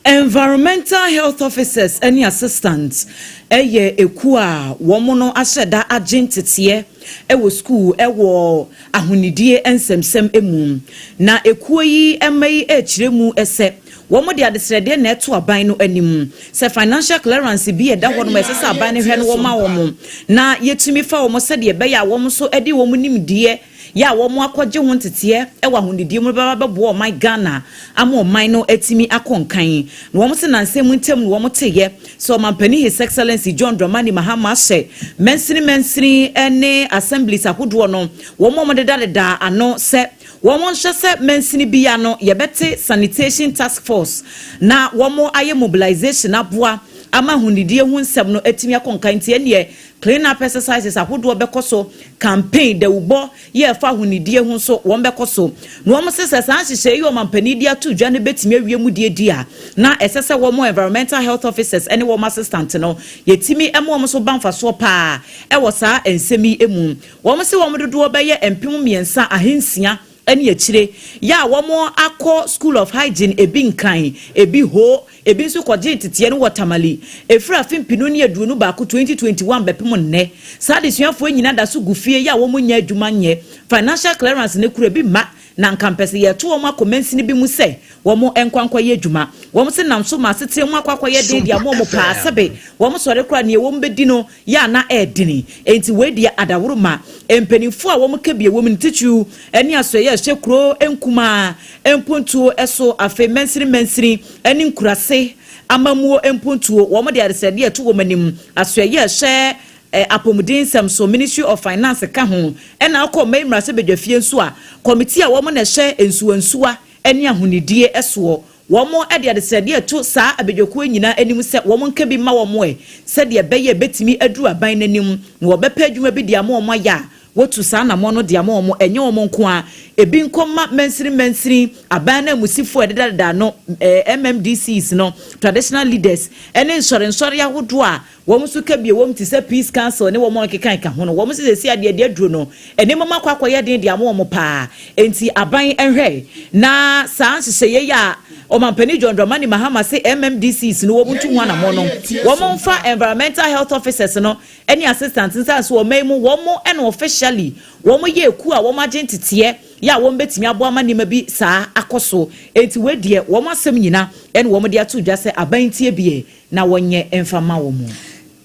Environmental health officers ne assistants ɛyɛ ekuo a wɔn no ahyɛ da agye nteteɛ ɛwɔ school ɛwɔ ahonidie nsɛmsɛm mu, na ekuo yi ɛma yi ɛrekyerɛ mu ɛsɛ wɔn de adesrɛdeɛ na ɛto aban no anim sɛ financial clearance bi ɛda hɔ nom, ɛsɛ sɛ aban no hwɛ no wɔn a wɔn na yɛtumi fa wɔn sɛdeɛ ɛbɛyɛ a wɔn nso de wɔn nimdeɛ yɛ a wɔn akɔgye ho nteteɛ wɔ ahonidie mu bɛba bɛboa ɔman Ghana ama ɔman no atumi akɔ nkan. Na wɔn sɛ nansɛm ntam na wɔn teyɛ sɛ ɔmampanin His Excellency John Dramani Mahama ahyɛ mansini mansini ne assemblies ahodoɔ no, wɔn a wɔdedadeda ano sɛ wɔn nhyɛ sɛ mansini bia no yɛbɛte sanitation task force na wɔn ayɛ mobilization aboa ama ahonidie ho nsɛm no atumi akɔ nkan. Nti ɛneɛ clean up exercises ahodoɔ bɛkɔ so, campaign dawubɔ yɛ ɛfa ahonidie ho nso wɔn bɛkɔ so. Na wɔn sɛ sɛ saa nhyehyɛ yi ɔmampanin de ato dwa no bɛtumi awie mu die di a, na ɛsɛ sɛ wɔn environmental health officers ne wɔn assistant no yɛtumi ɛmo wɔn so ba mfasoɔ paa ɛwɔ saa nsɛm yi mu. Wɔn sɛ wɔn dodoɔ bɛyɛ 3600 ne akyire yɛ a wɔn akɔ School of Hygiene, ebi Nkran, ebi Ho, ebi nso kɔgye nteteɛ no wɔ Tamale, efiri afe 2021 2021 bɛpem nnɛ. Saa adesuafoɔ nyinaa da so gu fie yɛ a wɔn nyɛ adwuma nyɛ. Financial clearance ne kura bi ma. Na nka mpɛ sɛ yɛto wɔn akɔ mansini bi mu sɛ wɔn nkɔ nkɔyɛ adwuma. Wɔn se nam so ma asetena mu akɔ akɔyɛ den de ama wɔn paa, sɛbe wɔn sɔre koraa nea wɔn bɛdi no yɛ ana ɛɛdini. Enti wei deɛ, adaworo ma mpanimfoɔ a wɔn ka bi wɔ mu no, titiriw ne asɔeɛ a ɛhyɛ kuro nkumaa mpuntuo so, afei mansini mansini ne nkurase amammuo mpuntuo, wɔn de adesrɛdeɛ ɛto wɔn anim. Asɔeɛ a ɛhyɛ apɔmuden nsɛm so, Ministry of Finance ka ho, ɛna akɔ ɔman mmarahyɛbadwafie nso a, committee a wɔn na ɛhyɛ nsuwansuwa ne ahonidie soɔ, wɔn de adesrɛdeɛ ɛto saa abadwakuo nyinaa anim sɛ wɔn nka bi ma wɔn sɛdeɛ ɛbɛyɛ bɛtumi aduru aban n'anim na wɔbɛpɛ adwuma bi de ama wɔn ayɛ a, wotu saa anammɔ no de ama wɔn. Ɛnyɛ wɔn nko a, ebi nkɔma mansini mansini aban no amusifoɔ a ɛdedadeda no, MMDCs no, traditional leaders ɛne nsɔrensɔre ahodoɔ a wɔn nso ka bi wɔm te sɛ Peace Council ne wɔn a keka ka ho no. Wɔn nso sɛ adeɛ deɛ aduro no, nneɛma mu akɔ akɔyɛ den de ama wɔn paa. Nti aban nhwɛ na saa nhyehyɛeɛ yi a Ɔmampanin John Dramani Mahama se MMDCs no wɔn ntu ho anammɔ no, wɔn mfa environmental health officers no ne assistant nsa so wɔn mu wɔn ɛna officially wɔn yɛ eku a wɔn agye nteteɛ yɛ a wɔn bɛtumi aboa ama nneɛma bi saa akɔ so. Eti wei deɛ, wɔn asɛm nyina ɛna wɔn de ato dwa sɛ aban tie bie na wɔnyɛ mfa ma wɔn mu.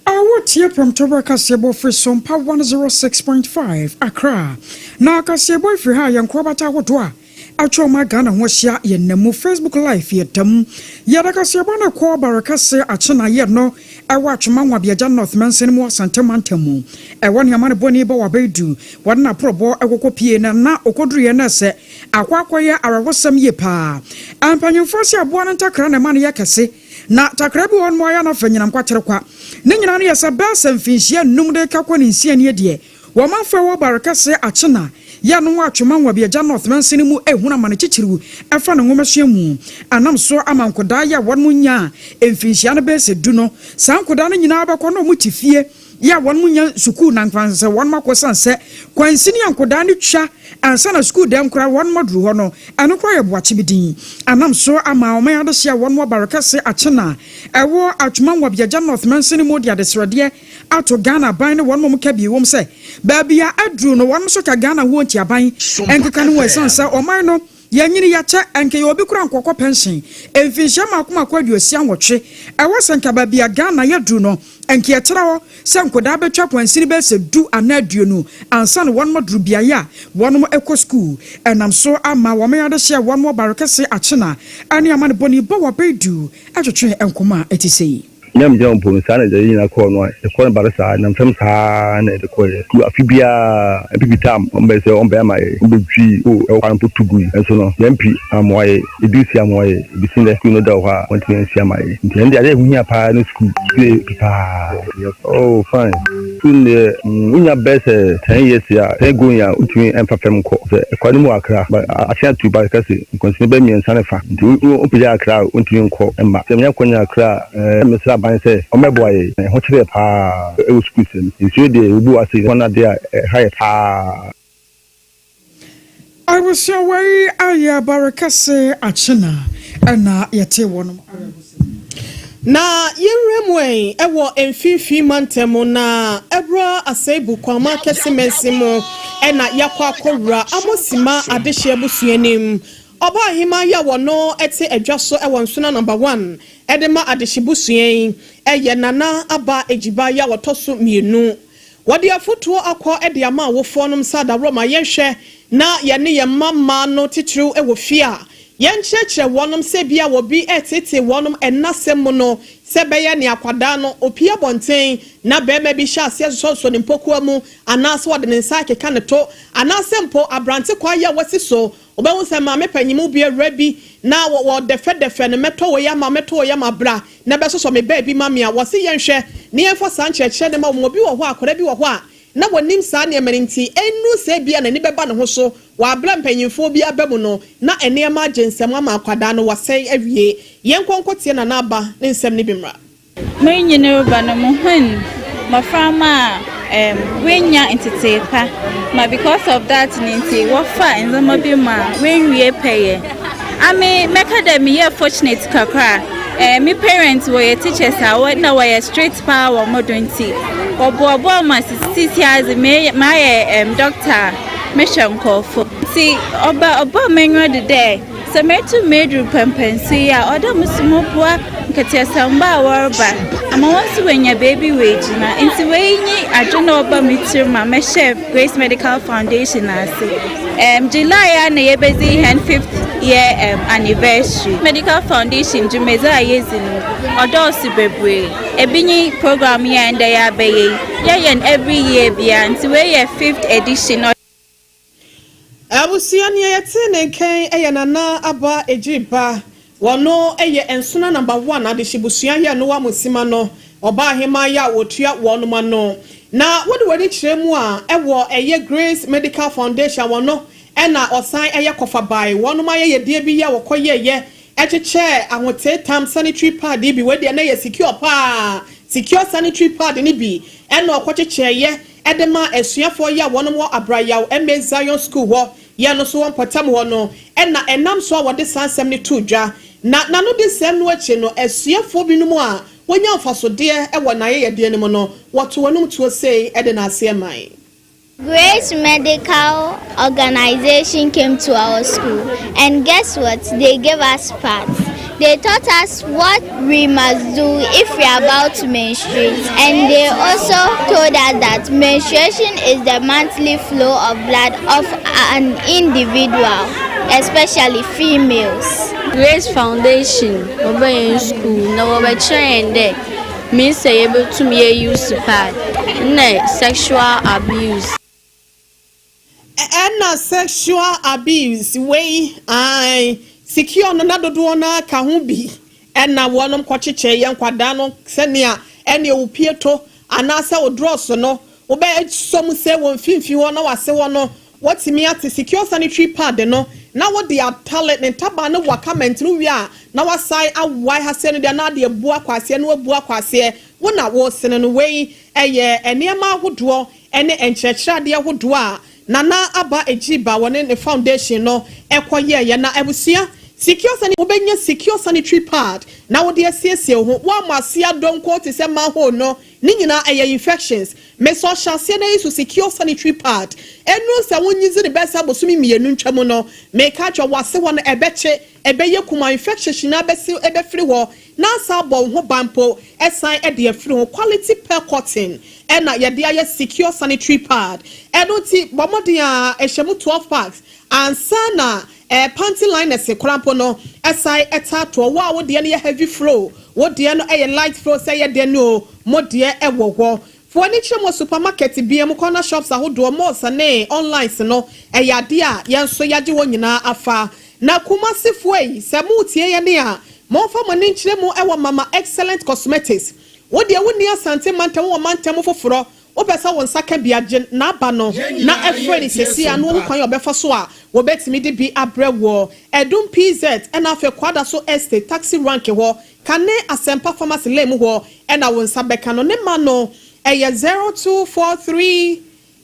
Awotie prɔmtɔberɛ kaseɛbɔ firi Sompa 106.5 Accra. Na kaseɛbɔ firi ha, yɛn nkorabata ahodoɔ a atwa ɔma Ghana ho ahyia, yɛn nam Facebook Live yɛdam. Yɛda kaseɛbɔ no kɔ Barekɛse Akyena yɛ no ɛwɔ Atwima Nwabiagya North mansini mu, Asante mantam mu. Ɛwɔ nneɛma no bɔne bɔ wabɛdu wɔde n'aporɔbɔ ɛkɔkɔ pie na ɔkɔduruyɛ no sɛ akɔ akɔyɛ awerɛhosɛm yie paa. Mpanyimfoɔ sɛ aboa no ntakra na ɛma no yɛ kɛse, na takra bi wɔ hɔ no ayɛ no afɛ nyinam kwatere kwa ne nyinaa no yɛ sɛ bɛɛ sɛ mfinhyia 5 de ka kɔ ne 6 nie deɛ, wɔmanfoɔ ɛwɔ Barekɛse Akyena yɛ no wɔ Atwima Nwabiagya North mansini mu ehunu ama ne kyikyiriw ɛfa ne nwomasua mu anam so ama nkodaa yɛ a wɔn mu nya mfinhyia no bɛyɛ sɛ 10 no. Saa nkodaa no nyinaa bɛkɔ na wɔn te fie yɛ a wɔn mu nya sukuu na nkwansɛ wɔn akɔ san sɛ kwansini a nkodaa no twa ansa na sukuu dɛm koraa wɔn aduru hɔ no, ɛno koraa yɛ boakye bi din anam so ama ɔman adehyɛ a wɔn wɔ Barekɛse Akyena ɛwɔ Atwima Nwabiagya North mansini mu de adesrɛdeɛ ato Ghana aban ne wɔn mu ka bi wɔm sɛ baabi a aduru no, wɔn nso ka Ghana ho nti aban nkeka no ho, ɛsiane sɛ ɔman no yɛnyini yɛkyɛ nka yɛ obi kora nkɔkɔ pension mfinhyia 168. Ɛwɔ sɛ nka baabi a Ghana yɛduru no, nka yɛkyerɛ hɔ sɛ nkodaa bɛtwa kwansini bɛyɛ sɛ 10 anaa 20 ansa na wɔn aduru beaeɛ a wɔn kɔ sukuu. Ɛnam so ama wɔn adehyɛ a wɔn wɔ Barekɛse Akyena ɛne ama no bɔne bɔ wɔ bɛyɛ atwetwe nkɔmɔ a ɛte sɛ yi. Nyam gyina mpo no saa na yɛde nyinaa kɔɔ no a, yɛkɔ no bare saa nam fam saa na yɛde kɔɛ. Afe biara NPP tam ɔmbɛyɛ sɛ ɔmbɛyɛ ama yɛ, ɔmbɛdwi o ɛwɔ kwan mpo tu gui, nso no yɛn MP amoa yɛ, ebi si amoa yɛ, ebi si ndɛ sukuu no da wɔ hɔ a wɔntumi ansi ama yɛ. Nti ɛno deɛ, adeɛ a ɛho hia paa ne sukuu. Sukuu yɛ pi paa. Oh, fine, sukuu no deɛ, wonya bɛyɛ sɛ 10 years a, 10 going a, wontumi ɛmfa fam nkɔ sɛ ɛkwan no mu wɔ Akra ase atu ba kɛse nkwansini bɛ 3 ne fa, nti wopagya Akra a, wontumi nkɔ mma sɛ menya kɔnya Akra a. Mesrɛ aban sɛ ɔmmɛboa yɛ, ɛho kyerɛ paa ɛwɔ sukuu sɛm. Nsuo deɛ, obu ase wɔn adeɛ a ɛha yɛ paa. Abusua, wei ayɛ Barekɛse Akyena ɛna yɛte wɔnom. Na yɛnwura mu ɛ ɛwɔ Mfimfini mantam na ɛwura Asɛebu Kwama Kɛse mɛnsi mu, ɛna yɛakɔ akɔwura Amosima adehyeɛ abusua nim. Ɔbaa ahema yi a wɔno ɛte adwa so ɛwɔ Nsona Number 1 ɛde ma adehye busua yi ɛyɛ Nana Aba Egyiba yi a wɔtɔ so 2. Wɔde afotuo akɔ ɛde ama awofoɔ nom sɛ adaworɔ ma yɛnhwɛ na yɛne yɛn mma mmaa no titiriw ɛwɔ fie a yɛnkyerɛkyerɛ wɔnom sɛ bia wɔbi ɛtete wɔnom ɛnasɛm mu no, sɛ bɛyɛ ne akwadaa no opie abɔnten na bɛrima bi hyɛ aseɛ sosɔsɔ ne mpokua mu, anaasɛ wɔde ne nsa akeka ne to, anaasɛ mpo aberante kwan yi a wasi so, wobɛhu sɛ maame panyimu bi awura bi na wɔdɛfɛdɛfɛ no, mɛtɔ wɔ yɛ ama, mɛtɔ wɔ yɛ ama, bra na bɛsosɔ me baabi ma me a, wɔse yɛnhwɛ ne yɛmfa saa nkyerɛkyerɛ ne ma wɔn. Obi wɔ hɔ a, akwadaa bi wɔ hɔ a na wɔnim saa nneɛma no, nti ɛnnu sɛ bia n'ani bɛba ne ho so wɔabrɛ mpanyimfoɔ bi aba mu no na nneɛma agye nsɛm ama akwadaa no wasɛe awie. Yɛn nkɔnkɔ tie Nana Aba ne nsɛm no bi mmra. Menyini reba no, muhun mmɔframma a woenya ntetee pa ma because of that ne nti wɔfa ndzɛmba bi mu a woenwie pɛyɛ. Ame mɛka dɛ meyɛ fortunate kakra. Me parents wɔyɛ teachers a wɔ na wɔyɛ strict paa wɔ mo do, nti wɔboaboa ma sisi adze mayɛ doctor. mehwɛ nkorɔfo. Ntsi ɔba ɔbaa m'enyiwa do dɛ sɛ metum medur pɛmpɛnso yi a, ɔwɔ dɛ mo so moboa nketseasamba a wɔreba ama hɔn so woenya beebi woegyina. Ntsi wei nye adwen a ɔba me tsir mu a mehyɛɛ Grace Medical Foundation ase. July a na yɛbɛdzi hɛn fifth year anniversary. Medical Foundation dwumadzi a yedzi no, ɔdɔɔso bebree. Ebi nye program yi a ndɛ yɛabɛyɛ yi. Yɛyɛ no every year biara, nti wei yɛ fifth edition. Abusua nea yɛtee ne nkan yɛ Nana Aba Egyiriba. Wɔno yɛ Nsona Number One adehyebusua yɛ Noa Musima no ɔbaa ahemaa yɛ a wɔtua wɔnom ano. Na wode w'ani kyerɛ mu a ɛwɔ ɛyɛ Grace Medical Foundation wɔno ɛna ɔsan ɛyɛ kɔfabae wɔnom ayɛyɛdeɛ bi yɛ a wɔkɔ yɛɛyɛ ɛkyekyɛɛ ahotee tam sanitary pad yi bi, wei deɛ na ɛyɛ secure paa, secure sanitary pad no bi ɛna ɔkɔ kyekyɛɛyɛ ɛde maa asuafoɔ yi a wɔnom wɔ Abrayaw MA Zion School hɔ yɛ no so wɔ mpɔtam hɔ no ɛna ɛnam so a wɔde saa nsɛm no too dwa. Na n'ano de sɛm no akyi no, asuafoɔ binom a wɔnya mfasodeɛ wɔ n'ayɛyɛdeɛ no mu no, wɔto wɔnom tuo sei de n'aseɛ mae. Grace Medical Organization came to our school, and guess what? They gave us pads. They taught us what we must do if we are about to menstruate, and they also told us that menstruation is the monthly flow of blood of an individual, especially females. Grace Foundation wɔbɛyɛ school na wɔbɛkyerɛ yɛn dɛ me sɛ yɛbɛtum yɛ use pad na sexual abuse. Ɛna sexual abuse wei ae secure no na dodoɔ no aka ho bi ɛna wɔnom kɔkyekyɛ yɛn nkwadaa no sɛnea ɛne ewupie to anaasɛ odrɔs no wobɛsɔm sɛ wɔn mfimfini hɔ na wase hɔ no wɔtumi ate secure sanitary pad no na wɔde atale ne ntaba no waka mɛnti no wie a na wasan awae ha sɛ no deɛ na ade abu akɔ aseɛ na wabu akɔ aseɛ wo na wɔresene no. Wei ɛyɛ nneɛma ahodoɔ ɛne nkyerɛkyerɛ adeɛ ahodoɔ a Nana Aba Egyiba wɔne ne foundation no ɛkɔ yɛɛyɛ. Na abusua, secure sanitary, wobɛnya secure sanitary pad na wode asiesie wo ho woama ase adɔnko te sɛ manhole no ne nyinaa ɛyɛ infections. Mesɛ ɔhyɛ aseɛ no yi so secure sanitary pad ɛnu sɛ wonyizi ne bɛsɛ abosomi 2 ntwam no, meka kyerɛ wase hɔ no ɛbɛkye ɛbɛyɛ kuma infections nyinaa bɛsi ɛbɛfiri hɔ na asa abɔ wo ho ban po ɛsan ɛde afiri ho. Quality pearl cotton ɛna yɛde ayɛ secure sanitary pad. Ɛno ti bɔ mmɔden a ɛhyɛ mu 12 packs ansa na panty liners korampo no ɛsan ɛtaatoɔ. Wo a wo deɛ no yɛ heavy flow, wo deɛ no ɛyɛ light flow, sɛ ɛyɛ deɛ no o, mo deɛ ɛwɔ hɔ fo ani kyerɛ mu supermarket bia mu, corner shops ahodoɔ, malls ne online no, ɛyɛ adeɛ a yɛn nso yɛagye wɔn nyinaa afa. Na Kumasifoɔ yi, sɛ mo tie yɛn ne a, momfa mo ani nkyerɛ mu ɛwɔ Mama Excellent Cosmetics. Wo deɛ wonni Asante mantam, wɔ mantam foforɔ, wopɛ sɛ wo nsa ka bi agye n'aba no na ɛfrɛ ne sɛsi a na wɔn kwan a ɔbɛfa so a wɔbɛtumi de bi abrɛ wɔ Ɛdum PZ ɛna afei Kwada so Estate taxi rank hɔ kane Asɛmpa Pharmacy lane mu hɔ ɛna wo nsa bɛka no. Ne ma no ɛyɛ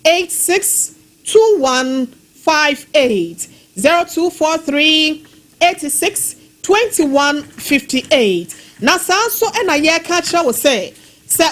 0243862158, 0243862158. Na saa nso ɛna yɛreka kyerɛ wo sɛ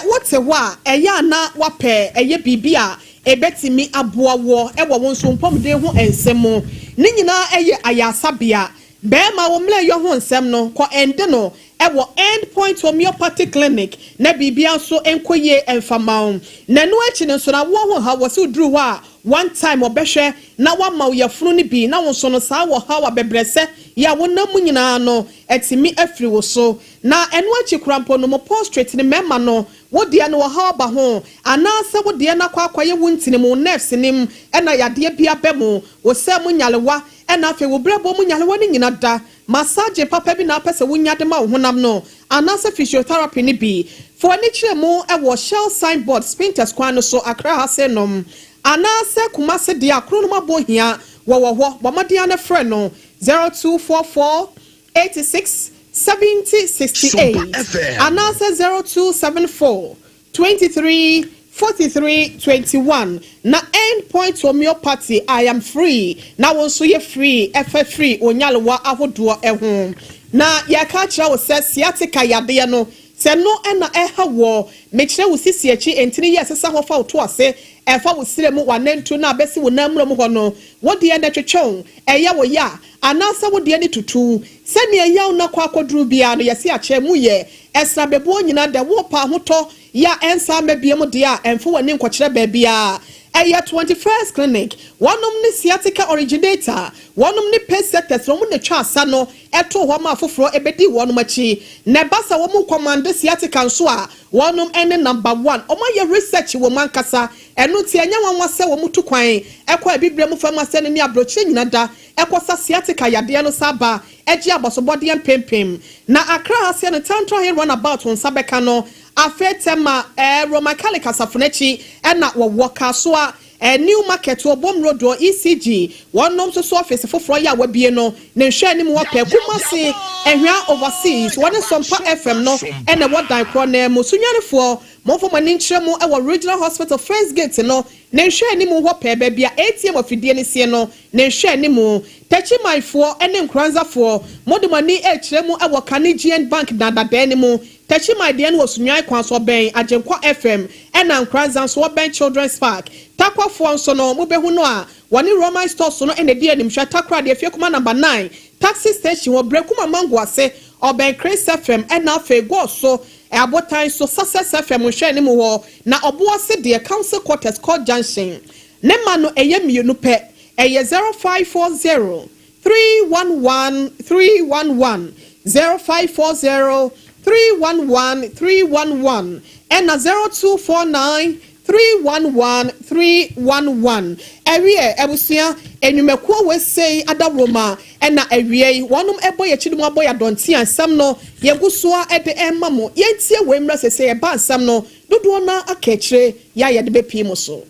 wote hɔ a ɛyɛ ana wapɛ ɛyɛ biribi a ɛbɛtumi aboa wɔ ɛwɔ wo nso mpɔmuden ho nsɛm mu ne nyinaa ɛyɛ ayasabea bɛrima wo mmerɛ yɛ ho nsɛm no kɔ ɛnde no ɛwɔ End Point Homeopathy Clinic na biribia nso nkɔ yie mfama wo. Na ɛno akyi no nso na woɔ ho ha wɔ sɛ woduru hɔ a one time ɔbɛhwɛ na wama wo yɛfunu no bi na wo nso no saa wɔ ha wɔ abɛbrɛsɛ yɛ a wonam mu nyinaa no ɛtumi afiri wo so. Na ɛno akyi kora mpo no mo prostate ne mmarima no wo deɛ no wɔ ha ɔba ho anaasɛ wo deɛ no akɔ akɔyɛ wo ntini mu nerves nim ɛna yadeɛ bi aba mu wo sɛ mu nyalewa ɛna afei wo brɛbɔ mu nyalewa no nyina da massage papa bi na apɛ sɛ wonya de ma wo honam no anaasɛ physiotherapy no bi fo ani kyerɛ mu ɛwɔ Shell signboard, Spintex kwan no so, Accra ha se nom anaasɛ Kumase deɛ akoro no abɔ hia wɔwɔ hɔ. Bɔ mmɔden no frɛ no 0244 86 70 68 anaasɛ 0274 23 43 21. Na End Point Homeopathy, I am free na wɔn nso yɛ free ɛfɛ free onyalewa ahodoɔ ɛho. Na yɛka kyerɛ wo sɛ sciatica yadeɛ no sɛ Sɛ ɛno na ɛha woɔ, mekyerɛ wo sisi akyi ntini yi a ɛsesa hɔ fa wo to ase, ɛfa wo srɛ mu, w'anantu na abɛsi wo nan mmura mu hɔ no, wo deɛ no ɛtwetwe wo, ɛyɛ wo ya, anaasɛ wo deɛ no tutu wo. Sɛdeɛ yaw no akɔ akɔduru biara no, yɛse akyɛ mu yɛ ɛsra bɛbuo nyinaa dɛ worepɛ ahotɔ yɛ a ɛnsan mma biom deɛ a, ɛmfa w'ani nkɔkyerɛ baabiara. Ɛyɛ 21st Clinic, wɔnom ne sciatica originator, wɔnom ne pace setters, wɔn na ɛtwa asa no too hɔ maa afoforɔ bɛdii wɔnom akyi. Na ɛba sɛ wɔn rekɔmande sciatica nso a, wɔnom ne number one. Wɔn ayɛ research wɔ mu ankasa. Ɛno nti ɛnyɛ nwanwa sɛ wɔn tu kwan kɔ Abibirem mu fam asɛnne ne aburokyire nyina da kɔsa sciatica yadeɛ no san ba gye abɔsobɔdeɛ mpempem. Na Accra ha seɛ no Tantra Hill Runabout wo nsa bɛka no. Afei Tema, Roman Catholic asafo no akyi na wɔwɔ Kasoa. New Market wɔ Bom Road wɔ ECG, wɔnom nso so ɔfese foforɔ yi a wɔabue no ne nhwɛanim wɔ pɛ, Kumasi, Ahwea Overseas, wɔne Sompa FM no na ɛwɔ dan korɔ no ara mu. Sunyanifoɔ, momfa mo ani nkyerɛ mu wɔ Regional Hospital First Gate no ne nhwɛanim hɔ pɛɛ, baabi a ATM afidie no sie no ne nhwɛanim. Takyimanfoɔ ne Nkoranzafoɔ, mode mo ani rekyerɛ mu wɔ Kane GN Bank dan dadaa no mu, Techiman deɛ no wɔ Sunyani kwan so ɔbɛn Agyenkwa FM ɛna Nkoranza nso ɔbɛn Children's Park. Tarkwafoɔ nso no mobɛhu no a wɔne Roman Stores no na ɛdi animhwɛ Takoradi Afiekuma number 9 Taxi Station wɔ Berekum Amango ase ɔbɛn Chris FM ɛna afei Goso Abotan so Success FM nhwɛanim hɔ na Ɔboase deɛ Council Quarters Court Junction. Ne mma no ɛyɛ mmienu pɛ ɛyɛ 0540 311 311, 0540 311 311, ɛna 0249 311 311. Ɛwiɛ, abusua, nnwumakuo wei sei adaworoma ɛna awiei wɔnom ɛbɔ yɛn akyi de mu abɔ yɛn adɔnten a nsɛm no yɛgu soa ɛde ɛrema mo. Yɛntie wei mmra seesei ɛba nsɛm no Dodoɔ no ara aka akyire yɛ a yɛde bɛpue mo so.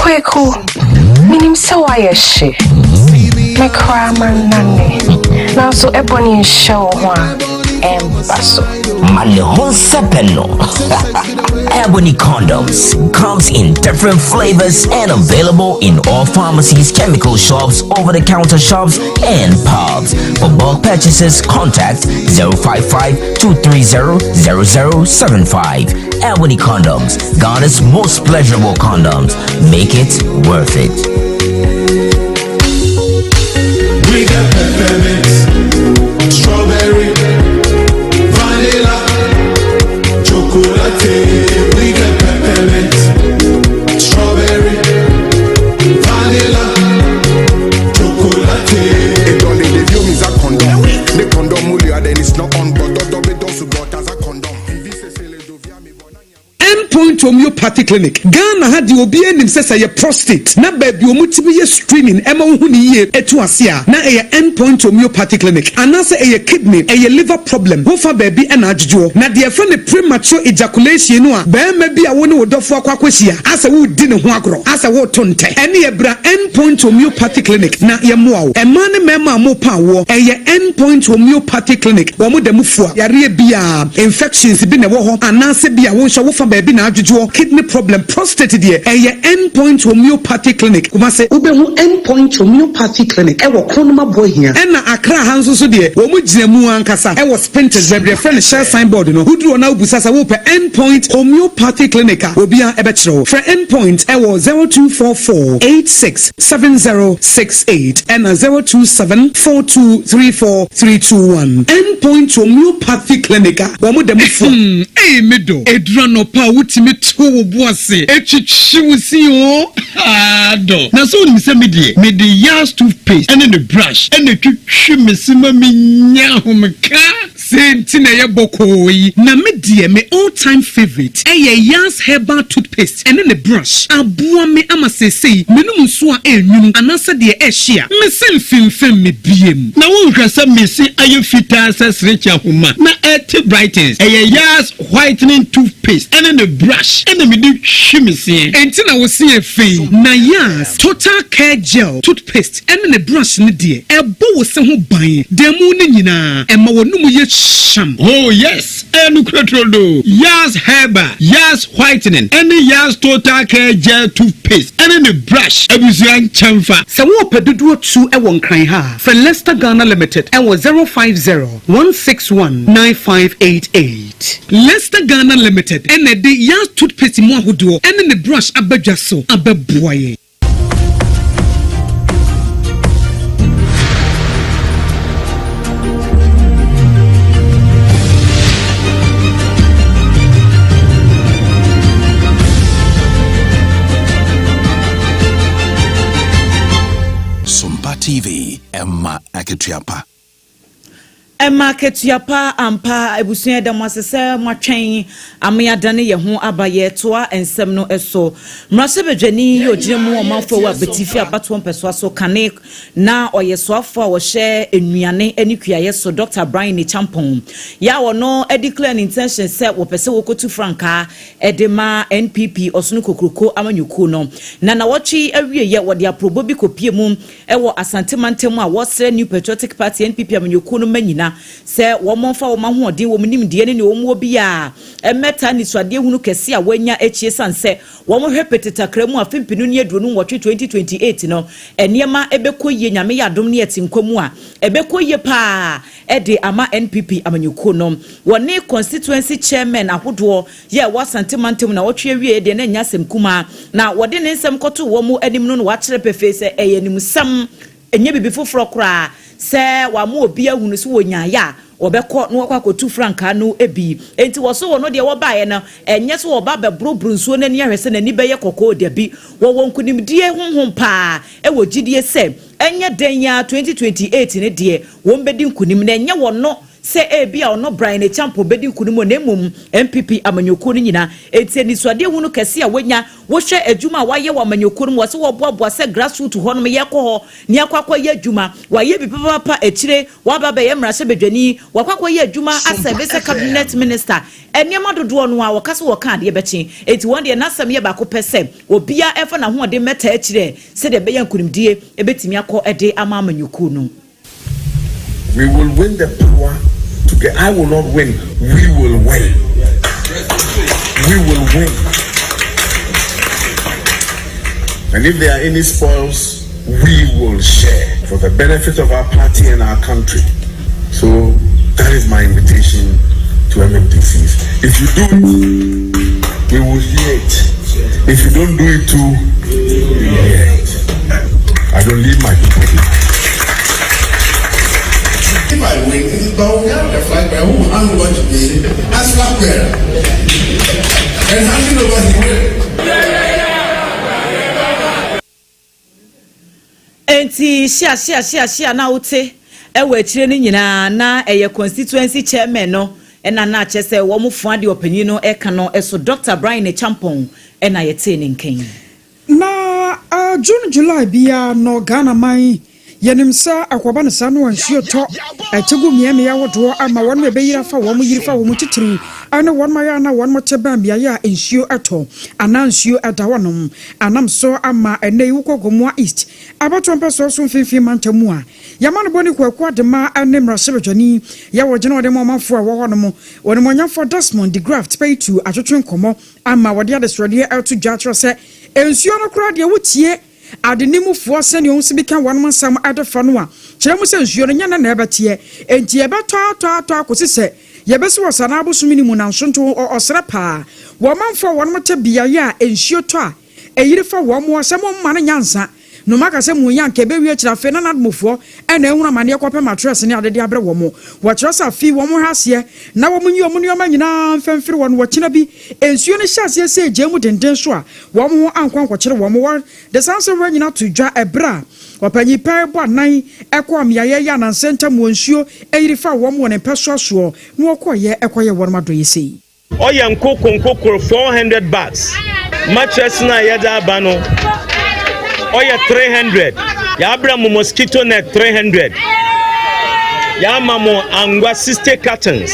Kweku, menim sɛ woayɛ hye. Me koraa mannane. Nanso ɛbɔne nhyɛ wo ho a, ɛmba so. Ma ne ho nsɛpɛ no. Ebony condoms comes in different flavors and available in all pharmacies, chemical shops, over-the-counter shops, and pubs. For bulk purchases, contact 055 230 0075. Ebony condoms, Ghana's most pleasurable condoms. Make it worth it. We got peppermint, strawberry, vanilla, chocolate. We got peppermint, strawberry, vanilla, chocolate. It only the view is a condom. The condom then it's not on, but the a condom. End Point Homeopathy Clinic, Ghana ha deɛ obiara nim sɛ sɛ ɛyɛ prostate na baabi a wɔtumi yɛ screening ɛma wohu no yie ɛtu ase a na ɛyɛ End Point Homeopathy Clinic anaasɛ ɛyɛ kidney, ɛyɛ liver problem wofa baabi na adwodwoɔ. Na deɛ yɛfrɛ no premature ejaculation no a barima bi a wo ne wo dɔfoɔ akɔ akɔhyia asɛ woredi ne ho agorɔ asɛ woreto ntɛ ɛneɛ bra End Point Homeopathy Clinic na yɛmmoa wo. Mmaa ne mmarima a morepa awoɔ ɛyɛ End Point Homeopathy Clinic wɔn da mu fua yareɛ biara. Infections bi na ɛwɔ hɔ anaasɛ bi a wo nso wofa baabi na adwodwoɔ, kidney problem, prostate deɛ ɛyɛ End Point Homeopathy Clinic, Kumase. Wobɛhu End Point Homeopathy Clinic wɔ Kronum Aboahia. Ɛna Accra ha nso so deɛ wɔn gyina mu ankasa wɔ Spintex baabi a yɛfrɛ no Shell sign board no. Woduru hɔ na wobisa sɛ wopɛ End Point Homeopathy Clinic a, obiara bɛkyerɛ wo. Frɛ End Point wɔ 0244 86 7068 ɛna 027 4234 321. End Point Homeopathy Clinic a wɔn da mu fua. Hmm ei me dɔ, ɛduru anɔpa a wotumi to wo bo ase twitwi wo se oo haa dɔ. Na sɛ wonim sɛ me deɛ mede Yas toothpaste ne ne brush na ɛtwitwi me se ma menya ahomeka. Sei nti na ɛyɛ bɔkɔɔ yi. Na me deɛ me all time favourite ɛyɛ Yas herbal toothpaste ɛne ne brush. Aboa me ama seesei menom nsuo a ɛnwunu anaasɛ deɛ ɛhye a, me se mfemfem me biem. Na wonhwɛ sɛ me se ayɛ fitaa sɛ serekye ahoma na ɛte brightens. Ɛyɛ Yas whitening toothpaste ɛne ne brush. brush ɛna mede twi me seɛ. Enti na wo se yɛ fɛ yi. Na Yas Total Care Gel Toothpaste ɛne ne brush no deɛ, ɛbɔ wo se ho ban da mu no nyinaa, ɛma w'anomu yɛ hyam. Oh yes, ɛyɛ nokorɛ turodoo. Yas Herbal, Yas Whitening ɛne Yas Total Care Gel Toothpaste ɛne ne brush abusua nkyɛnfa. Sɛ worepɛ dodoɔ tu wɔ Nkran ha a, frɛ Lester Ghana Limited wɔ 050 161 9588. Lester Ghana Limited na ɛde Yas Toothpaste mu ahodoɔ ne ne brush aba dwa so abɛboa yɛn. Sompa TV, ɛma akatua pa. Ɛma akatua pa ampa. Abusua yɛda mo ase sɛ moatwɛn ama yɛadane yɛn ho aba. Yɛretoa nsɛm no so. Mmarahyɛbadwani yi ɔgyina mu ɔmanfoɔ wɔ Abetifi abatoɔ mpɛsoa so kane na ɔyɛ soafoɔ a ɔhwɛ nnuane ne kuayɛ so Dɔkta Brian Acheampong yɛ a ɔno declare ne intention sɛ wɔpɛ sɛ wɔkɔtu frankaa de ma NPP ɔsono kokroko amanyɔkuo no. Na nawɔtwe yi awieɛ wɔde aprobɔ bi kɔpie mu Wɔ Asante mantam a wɔsrɛ New Patriotic Party, NPP, amanyɔkuo no mma nyina sɛ wɔmfa wɔn ahoɔden, wɔn nimdeɛ ne nea wɔn wɔ biara mmɛtaa anisoadeɛhunu kɛseɛ a wɔanya akyi ɛsiane sɛ wɔhwɛ pete takra mu afe mpenu ne aduonu nwɔtwe, 2028, no nneɛma bɛkɔ yie Nyame yɛ adom ne yɛte nkwa mu a ɛbɛkɔ yie paa de ama NPP amanyɔkuo no. Wɔne constituency chairmen ahodoɔ Yɛ a ɛwɔ Asante mantam nnawɔtwe awieɛ deɛ na ɛnyɛ asɛm kumaa, na wɔde ne nsɛm kɔtoo wɔn anim no na wɔakyerɛ pefee sɛ ɛyɛ animsɛm, ɛnyɛ biribi foforɔ koraa, sɛ wɔama obi ahunu sɛ wɔnyaeɛ a, wɔbɛkɔ na wɔakɔ akɔtu frankaa no bi. Enti wɔso wɔn deɛ wɔbaeɛ no, ɛnyɛ sɛ wɔba abɛboroboro nsuo no ani ahwɛ sɛ n'ani bɛyɛ kɔkɔɔ, dabi, wɔwɔ nkonimdie honhom paa wɔ gyidie sɛ ɛnyɛ dɛn ara 2028 no deɛ wɔbɛdi nkonim, na ɛnyɛ wɔn sɛ ebia ɔno Bryan Acheampong bɛdi nkunim o na mmom NPP amanyɔkuo no nyinaa. Enti anisoadehunu kɛse a wanya, wohwɛ adwuma a wayɛ wɔ amanyɔkuo no mu, wɔse wɔboaboa sɛ grassroot hɔ nom yɛkɔ hɔ na yɛakɔ akɔyɛ adwuma, wayɛ bi papaapa, akyire waba abɛyɛ mmarahyɛbadwani, wakɔ akɔyɛ adwuma asɛve sɛ cabinet minister, nneɛma dodoɔ no ara wɔka sɛ wɔka adeɛ bɛkye. Enti wɔn deɛ n'asɛm yɛ baako pɛ sɛ obiara mfa n'ahoɔden mmɛtaa akyire sɛdeɛ ɛbɛyɛ a nkunimdie bɛtumi akɔ de ama amanyɔkuo no. We will win the power to get. I will not win. We will win. We will win. And if there are any spoils, we will share for the benefit of our party and our country. So that is my invitation to MMDCs. If you do it, we will hear it. If you don't do it too, we will hear it. I don't leave my people behind. If I win, it is Bawumia the flag bearer who will hand over to me as flag bearer. And handing over he will. Enti hyia hyia hyia hyia na wote wɔ akyire no nyinaa na ɛyɛ constituency chairman no na na kyerɛ sɛ wɔn foa deɛ ɔpanyin no reka no so. Doctor Brian Acheampong na yɛtee ne nka yi. Na June July biara no Ghana man yɛnim sɛ ɛkɔba no saa no a nsuo tɔ ɛte gu mmeammea ahodoɔ ama wɔn a ɛbɛyiri afa wɔn yiri fa wɔn titiriw ne wɔn ayɛ a na wɔn te bɛn mmeaeɛ a nsuo tɔ anaa nsuo da hɔnom anam so ama ɛnnɛ yi wokɔ Gomoa East abatoɔ mpɛsoɔ so mfimfini mantam mu a yɛama no bɔ ne Kwaku Adema ne mmarahyɛbadwani yɛ wɔgyina ɔde ma ɔmanfoɔ a ɛwɔ hɔnom Onimuonyamfoɔ Desmond de Graft Peitu atwetwe nkɔmmɔ ama wɔde adesrɛdeɛ reto dwa akyerɛ sɛ nsuo no koraa deɛ wotie adenimfoɔ sɛdeɛ wɔn si bi ka wɔn nsɛm de fa no a, kyerɛ mu sɛ nsuo no nyɛ nnɛ na ɛbɛteɛ, enti ɛbɛtɔ atɔ atɔ akɔsi sɛ yɛbɛsi wɔ Sanaa bosome no mu na nsonto ɔsrɛ paa wɔ ɔmanfoɔ a wɔn te beaeɛ a nsuo tɔ a ɛyiri fa wɔn sɛ momma no nyansa No maka sɛ munya anka ɛbɛwie akyiri afei na Nadmofoɔ na ahunu amaneɛ kɔpɛ matress ne ade de abrɛ wɔn. Wɔkyerɛ sɛ afei wɔn nhwɛ aseɛ na wɔn nyi wɔn nneɛma nyinaa mfa mfiri hɔ no ɔkyena bi nsuo no hyɛ aseɛ sɛ ɛgyae mu denden so a wɔn ho ankɔ ankɔkyere wɔn. Wɔ de saa nsɛm wei nyinaa to dwa ɛberɛ a ɔpanyin pɛɛ bɔ anan kɔɔ mmeaeɛ yi a nansa ntam wɔ nsuo yiri faa wɔn wɔ ne mpɛsoa soɔ na wɔkɔeɛ kɔyɛɛ wɔn adɔeɛ sei. Ɔyɛ nkoko nkokor 400 bags. Mattress no a yɛdze aba no ɔyɛ 300. Yɛabrɛ mo mosquito net 300. Yɛama mo angua 60 cartons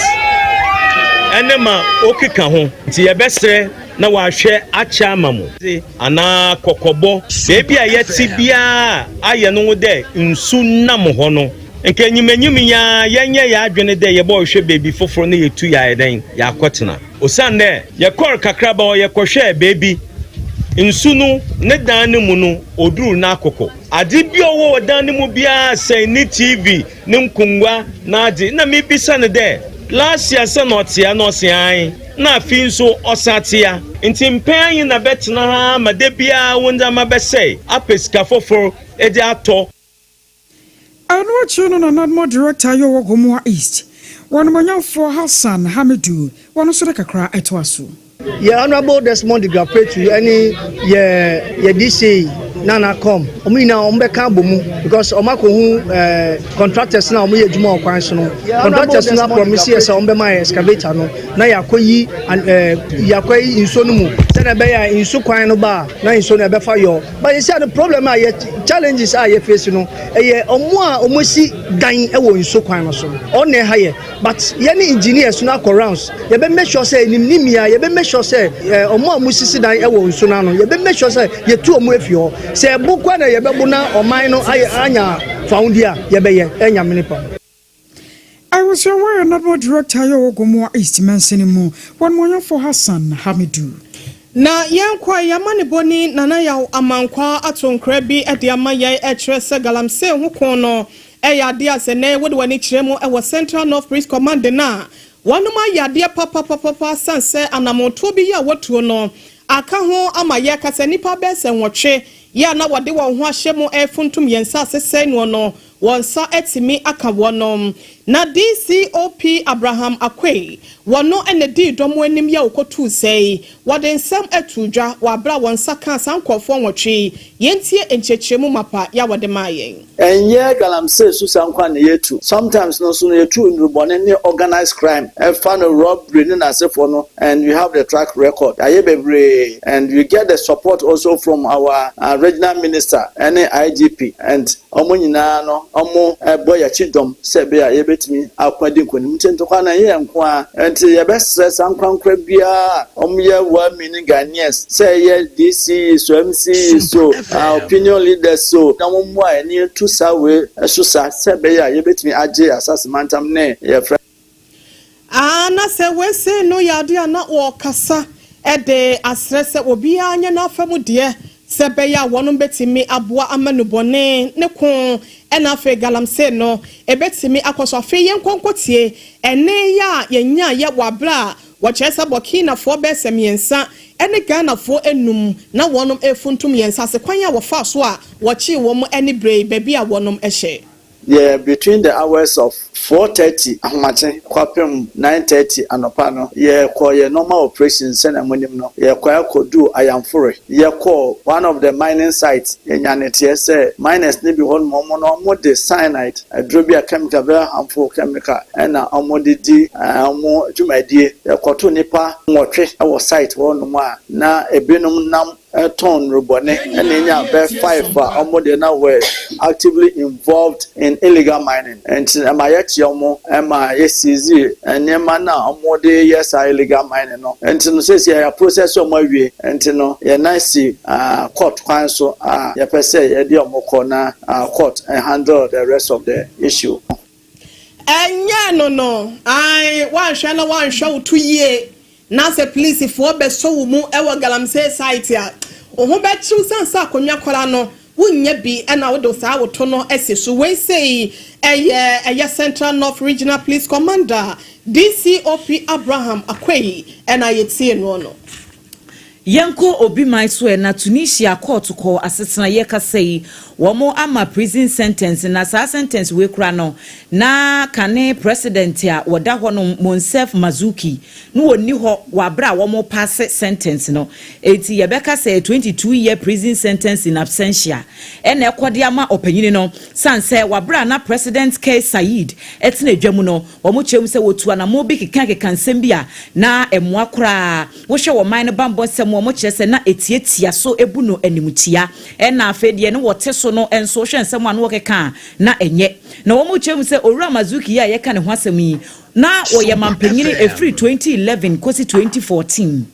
ɛne ma okeka ho. Nti yɛbɛserɛ. na ɔahwɛ akyɛ ama mo. Dze anaa kɔkɔbɔ, beebi a yɛtse biara a ayɛ no ho dɛ nsu nam hɔ no, nka enyimanyim yi ara yɛnyɛ hɛn adwen dɛ yɛbɔhwehwɛ beebi fofor na yetu yɛayɛ dɛn, yɛakɔtsena. Osiandɛ yɛkɔr kakraba hɔ yɛkɔhwɛɛ beebi nsu no ne dan no mu no odur n'akoko. Adze bi a ɔwɔ wɔ dan no mu biara sɛn, ne TV, ne nkongua, n'adze. Nna mibisa no dɛ, Last year sɛ na ɔtse a? Nna ɔse ae. Nna afei so ɔsan tse a. Ntsi mpɛn ahe na bɛtsena ha ma da biara wo ndzɛmba bɛsɛe, apɛ sika fofor edze atɔ? Ɛno akyiri no na NADMO Director a ɔwɔ Gomoa East, Ɔnumonyamfoɔ Hassan Hamidu, wɔn nso de kakra toa so. Yɛ Honourable Desmond Degrah-Pretu ɛne yɛ yɛ DC Nana Com wɔn nyinaa wɔn bɛka abɔ mu because wɔn akɔhu ɛɛ contractors na wɔn yɛ adwuma wɔ kwan so no. Contractors no promise yɛ sɛ wɔn bɛma yɛ excavator no na yɛakɔ yi ɛɛ yɛakɔ yi nsuo no mu sɛdeɛ ɛbɛyɛ a nsu kwan no ba a na nsuo no ɛbɛfa yɔ. But yɛsi ano problem a yɛ challenges a yɛ face no ɛyɛ wɔn a wɔn asi dan wɔ nsu kwan no so no wɔn na ɛha yɛ. But yɛne engineers no akɔ rounds, yɛbɛ make sure sɛ enim ne mia, yɛbɛ make sure sɛ wɔn a wɔsisi dan wɔ nsu no ano, yɛbɛ make sure sɛ yɛtu wɔn afi hɔ. Sɛ ɛbo koraa na yɛbɛbo na ɔman no ayɛ anya fahodie a, yɛbɛyɛ. Ɛnyɛ amene pa. Awusiaware Nadmo Director yɛ ɔwɔ Gomoa East mansini mu, Wɔnmɔnyɔfo Hassan Hamidu. Na yɛn kɔ a, yɛn amanebɔni Nana Yaw Amankwaa ato nkra bi de ama yɛn ɛkyerɛ sɛ galamsey ho ko no Ɛyɛ adeɛ a sɛ nnɛ wode w'ani kyerɛ mu wɔ Central North Police Command no a, wɔnom ayɛ adeɛ papapapapa sane sɛ anamontoɔ bi yɛ a wɔtuo no aka ho ama yɛreka sɛ nnipa bɛyɛ sɛ nwɔtwe yɛ a na wɔde wɔn ho ahyɛ mu refuntum yɛn nsase sɛe noɔ no wɔn nsa atumi aka wɔnom. Na DCOP Abraham Akwei wɔno na ɛdii dɔm anim yɛ ɔkɔtuu sɛe. Wɔde nsɛm too dwa wɔ aberɛ a wɔn nsa kaa saa nkorɔfoɔ nwɔtwe yi. Yɛntie nkyerɛkyerɛmu mapa yɛ a wɔde maa yɛn. Ɛnyɛ galamsey so saa nko ara na yɛtu, sometimes no nso no yɛtu nnurubɔne ne organised crime, ɛfa no robbery ne n'asefoɔ no and we have the track record, yɛayɛ bebree and we get the support also from our regional minister ɛne IGP and wɔn nyinaa no wɔbɔ yɛn akyi dɔm sɛ ɛbɛyɛ a yɛbɛtumi ako adi nkonim. Nti ntɔkwa no ɛnyɛ yɛn nko ara, nti yɛbɛsrɛ saa ankorankora biara a wɔyɛ well meaning Ghanaians sɛ ɛyɛ DCE so, MCE so, opinion leaders so na wɔmmoa yɛn na yɛntu saa wei so sa sɛ ɛbɛyɛ a yɛbɛtumi agye yɛn asase mantam ne yɛn Aa na sɛ wei sei no yɛ adeɛ a na wɔkasa de asrɛ sɛ obiara nyɛ n'afa mu deɛ sɛ ɛbɛyɛ a wɔnom bɛtumi aboa ama nnubɔne ne ko ɛna afei galamsey no ɛbɛtumi akɔ so. Afei yɛnkɔ nkɔtie ɛnne yi a yɛnyaeɛ wɔ aberɛ a wɔkyerɛ sɛ Burkinafoɔ bɛyɛ sɛ mmiɛnsa ne Ghanafoɔ nnum na wɔnom refuntum yɛn nsase kwan a wɔfaa so a wɔkyee wɔn ne berɛ yi baabi a wɔnom hyɛ. Yɛ between the hours of 4:30 ahomakye kɔpem 9:30 anɔpa no, yɛ kɔɔ yɛ normal operations sɛnea mo nim no, yɛ kɔɛ kɔ duu Ayamfore, yɛ kɔɔ one of the mining sites, yɛ nya neteɛ sɛ miners no bi hɔ nom ɔmo no ɔmo de cyanide, aduro bi a chemical very harmful chemical ɛna ɔmo de di ɔmo dwumadie, yɛ kɔto nnipa nwɔtwe wɔ site hɔ nom a na ebinom nam tɔn nnurubɔne na enya bɛ five a wɔn deɛ na were actively involved in illegal mining nti ɛma yɛkye wɔn ma yɛ seize nneɛma no a wɔn de yɛ saa illegal mining no nti no seesei yɛ process wɔn awie nti no yɛn nan si court kwan so a yɛpɛ sɛ yɛde wɔn kɔ na court handle the rest of the issue. Ɛnyɛ no no, ae, woanhwɛ na woanhwɛ wo to yie Na sɛ polisifoɔ bɛsɔ wo mu wɔ galamsey site a, wo ho bɛkyew sane sɛ akonnwa koraa no wonnya bi na wode saa wo to no asi so. Wei sei ɛyɛ ɛyɛ Central North Regional Police Commander DCOP Abraham Akwei na yɛtie noɔ no. Yɛnkɔ obi man so ɛ, na Tunisia kɔɔto kɔɔ asetena, yɛkasa yi wɔn ama prison sentence, na saa sentence wei koraa no na kane president a wɔda hɔ no Moncef Marzouki no wɔnni hɔ wɔ aberɛ a wɔn paase sentence no, enti yɛbɛka sɛ 22 year prison sentence in absentia ɛna ɛkɔ de ama ɔpanyini no, sane sɛ wɔ aberɛ a na President Kais Saied ɛtena dwa mu no wɔn kyerɛ mu sɛ wɔtu anamɔ bi keka keka nsɛm bi a na ɛmoa koraa. Wohwɛ wɔ man no bammɔ nsɛm mu a, wɔkyerɛ sɛ na ɛtiatia so bu no animtia. Ɛnna afei deɛ ne wɔte so no nso, wohwɛ nsɛm a na wɔkeka a, na ɛnyɛ. Na wɔkyerɛ mu sɛ Owura Marzuki yi a yɛreka ne ho asɛm yi, na ɔyɛ mampanyini ɛfiri 2011 kɔsi 2014.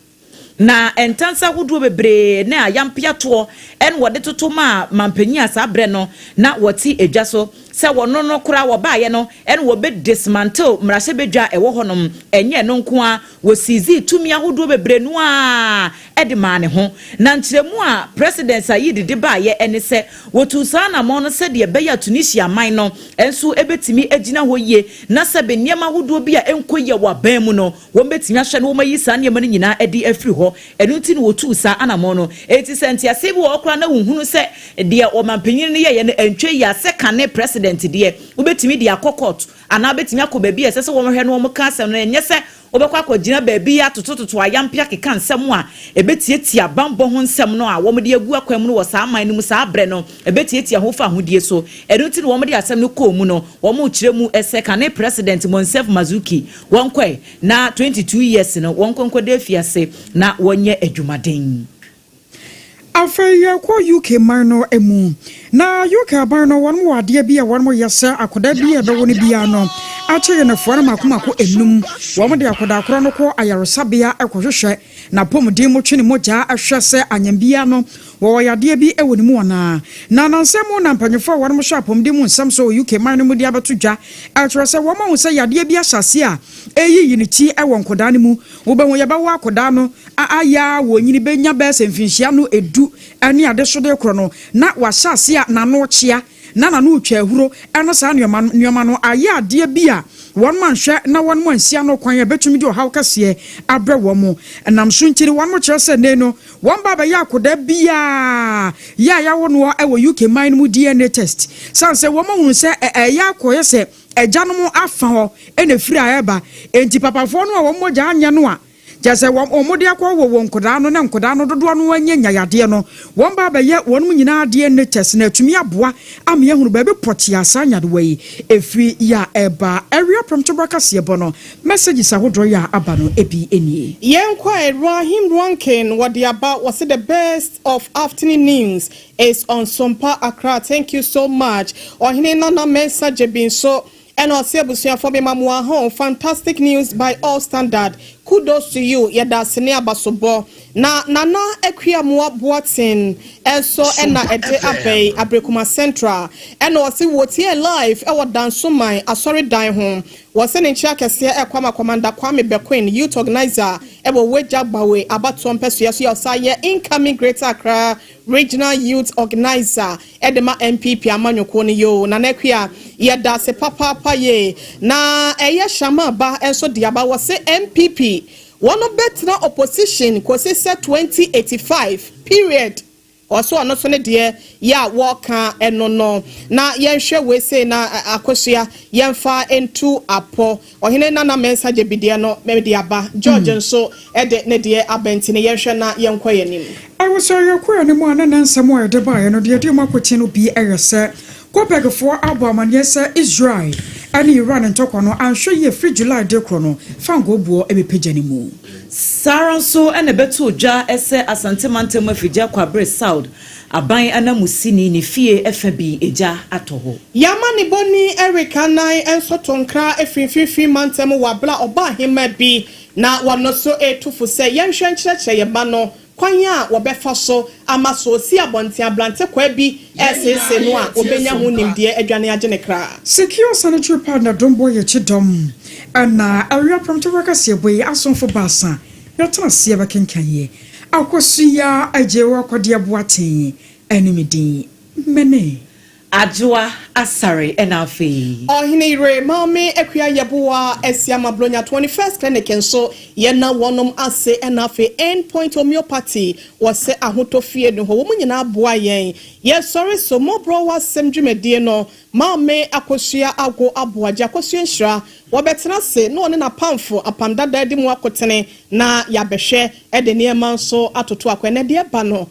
Na ntansa ahodoɔ bebree ne ayampeatoɔ ɛna wɔde toto maa mampanyin a saa berɛ no na wɔte edwa so sɛ wɔno no koraa wɔbaeɛ no, ɛna wɔbɛ dismantle mmarahyɛbadwa a ɛwɔ hɔnom. Ɛnyɛ no nko a, wɔseize tumi ahodoɔ bebree no a ɛde maa ne ho. Na nkyerɛmu a President Saied de baeɛ ɛne sɛ wɔtu saa anammɔn no sɛdeɛ ɛbɛyɛ a Tunisia man no nso ɛbɛtumi agyina hɔ yie, na sɛbe nneɛma ahodoɔ bi a ɛnkɔ yie wɔ aban mu no, wɔn bɛtumi ahwɛ no wɔn ayi saa nneɛma no nyinaa ɛde afiri hɔ. Ɛno nti na wɔtuu saa anammɔn no. Eti sɛ nteaseɛ bi wɔ hɔ koraa na wɔhunu sɛ deɛ ɔmanpanyin no yɛyɛ no ɛntwa yie a, sɛ kane president deɛ, wobɛtumi de akɔ court anaa wobɛtumi akɔ baabi a ɛsɛ sɛ wɔn hwɛ no wɔn ka asɛm no. Ɛnyɛ sɛ wobɛkɔ akɔgyina baabi atotototo ayampe akeka nsɛm a ɛbɛtiatia bambɔ ho nsɛm no a wɔde agu akwan mu no wɔ saa aman no mu saa berɛ no, ɛbɛtiatia ho fa ahodie so. Ɛno nti na wɔde asɛm no kɔɔ mu no. Wɔn kyerɛ mu ɛsɛ kane President Moncef Marzouki, wɔn kɔɛ na 22 years no, wɔn nkɔnkɔda afiase na wɔnyɛ adwumaden. Afei yɛkɔ UK man no mu. Na UK aban no, wɔn wɔ adeɛ bi a wɔn yɛ sɛ akwadaa bi a ɛbɛwɔ no biara no, akyɛ yɛ nafoɔ no mako mako enum, wɔn de akwadaa korɔ no kɔ ayaresabea ɛkɔhwehwɛ na apɔmuden mu, twe ne mogya ɛhwɛ sɛ anyambia no wɔwɔ yadeɛ bi ɛwɔ ne mu anaa. Na nansɛm mu na mpanyinfoɔ a wɔn hyɛ apɔmuden mu nsɛm so wɔ UK man no mu de abɛto dwa ɛkyerɛ sɛ wɔn ahu sɛ yadeɛ bi ahyɛ ase a ɛyiyi ne ti ɛwɔ nkwadaa no mu. Wobɛhu yɛbɛwɔ akwadaa no ayɛ a wɔnyini bɛnya bɛyɛ sɛ mfinhyia no 10 ɛne ade so de korɔ no, na wahyɛ ase a n'ano kyea na n'ano twa ahuro. Ɛno saa nneɛma nneɛma no ayɛ adeɛ bi a wɔn mo anhwɛ na wɔn mo ansia no kwan a ɛbɛtumi de ɔhaw kɛseɛ abrɛ wɔn mo. Ɛnam so nti no, wɔn mo kyerɛ sɛ ne no wɔn ba bɛyɛ akwadaa biara yɛ a yɛawo no ɛwɔ UK man no mu DNA test, san sɛ wɔn ahunu sɛ ɛyɛ akɔyɛ sɛ agyanom afa hɔ ɛna efiri a ɛba. Enti papafoɔ no a wɔn mogya anyɛ no a kyerɛ sɛ wɔn de akɔ wɔ wɔn nkɔdaa no, na nkɔdaa no dodoɔ no anya nyayadeɛ no, wɔn ba bɛyɛ wɔn nyinaa DNA test na atumi aboa ama yɛhunu baabi pɔte asa nyadewa yi efiri yɛ a ɛba. Ɛwia prɔmtobra kaseɛ bɔ no, messages ahodoɔ yɛ a aba no ebi nie. Yɛn kɔ Rahim Rankin, wɔde aba, wɔsi the best of afternoon news is on Sompa Accra. Thank you so much. Ɔhene Nana Mensa Gyebi nso ɛna ɔsɛ abusuafoɔ bi ma mo aho, fantastic news by all standard, kudos to you. Yɛda ase ne abasobɔ. Na Nana Akuamoa Boaten ɛnso ɛna ɛde abɛn Aberekuma Central, ɛna ɔsi wɔtie live ɛwɔ Dansoman asɔredan ho. Wɔsɛ ne nkyɛn akɛseɛ ɛkɔ ama Commander Kwame Bequin, youth organizer ɛwɔ Wagya Gbawe abatoɔ mpɛsoa so, yɛ ɔsa yɛ incoming Greater Accra Regional youth organizer ɛde ma NPP amanyɔkuo no. Yoo, Nana Akua, yɛda ase papaapa yie. Na ɛyɛ Shama ba nso de aba, wɔ sɛ NPP wɔn bɛtena opposition kɔsi sɛ 2085 period. Ɔso ɔno so ne deɛ yɛ a wɔreka ɛno no. Na yɛnhwɛ wei na Akosua, yɛmfa ntu apɔ. Ɔhene Nana Mɛnsa gye bideɛ no mɛde aba, George nso ɛde ne deɛ aba, nti ne yɛnhwɛ na yɛnkɔ yɛn anim. Awosɔ yɛkɔ yɛn anim a, na ne nsɛm a yɛde baeɛ no deɛ, yɛde mu akɔkye no bi ɛyɛ sɛ COPECfoɔ abɔ amanneɛ sɛ Israel ɛne Iran ntɔkwa no anhwɛ yie, firi July de korɔ no, fango boɔ ɛbɛpagya ne mu. Saa ara nso ɛna ɛbɛto dwa sɛ Asante mantam Afigya Kwabre South aban anamusini ne fie ɛfa bi egya atɔ hɔ. Yama ne bɔni Eric Anan nso to nkra efiri mfimfini mantam wɔ abla ɔbaa ahema bi, na wɔno so etu fo sɛ yɛnhwɛ nkyerɛkyerɛ yɛn ba no kwan a wɔbɛfa so ama so osi abɔnten abrante kwa bi ɛsese no a wɔbɛnya ho nimdeɛ adwane agye ne kra. Secure sanitary pad na dɔmbɔ yɛ kyi dɔm, ɛna awia prɔmtɔbɔ kaseɛ bɔ yi asomfo 3 yɛtena aseɛ bɛkenkan yɛ Akosua Agye Wakɔdeɛ Boaten ɛne me din mene Adwoa Asare. Ɛna afei Ɔhene yere Maame Akua Yɛboa Asiama Bronya 21st Clinic nso yɛna wɔnom ase. Ɛna afei End Point Homeopathy, wɔsɛ ahotɔ fie no hɔ, wɔn nyinaa boa yɛn. Yɛsɔre so mmɔborɔ wɔ asɛm dwumadie no, Maame Akosua Ago Aboagye, Akosua Nhyira, wɔbɛtena ase na ɔne n'apamfo apam dada di mu akotene na yɛabɛhwɛ ɛde nneɛma nso atoto akɔ ɛnɛ deɛ ba no.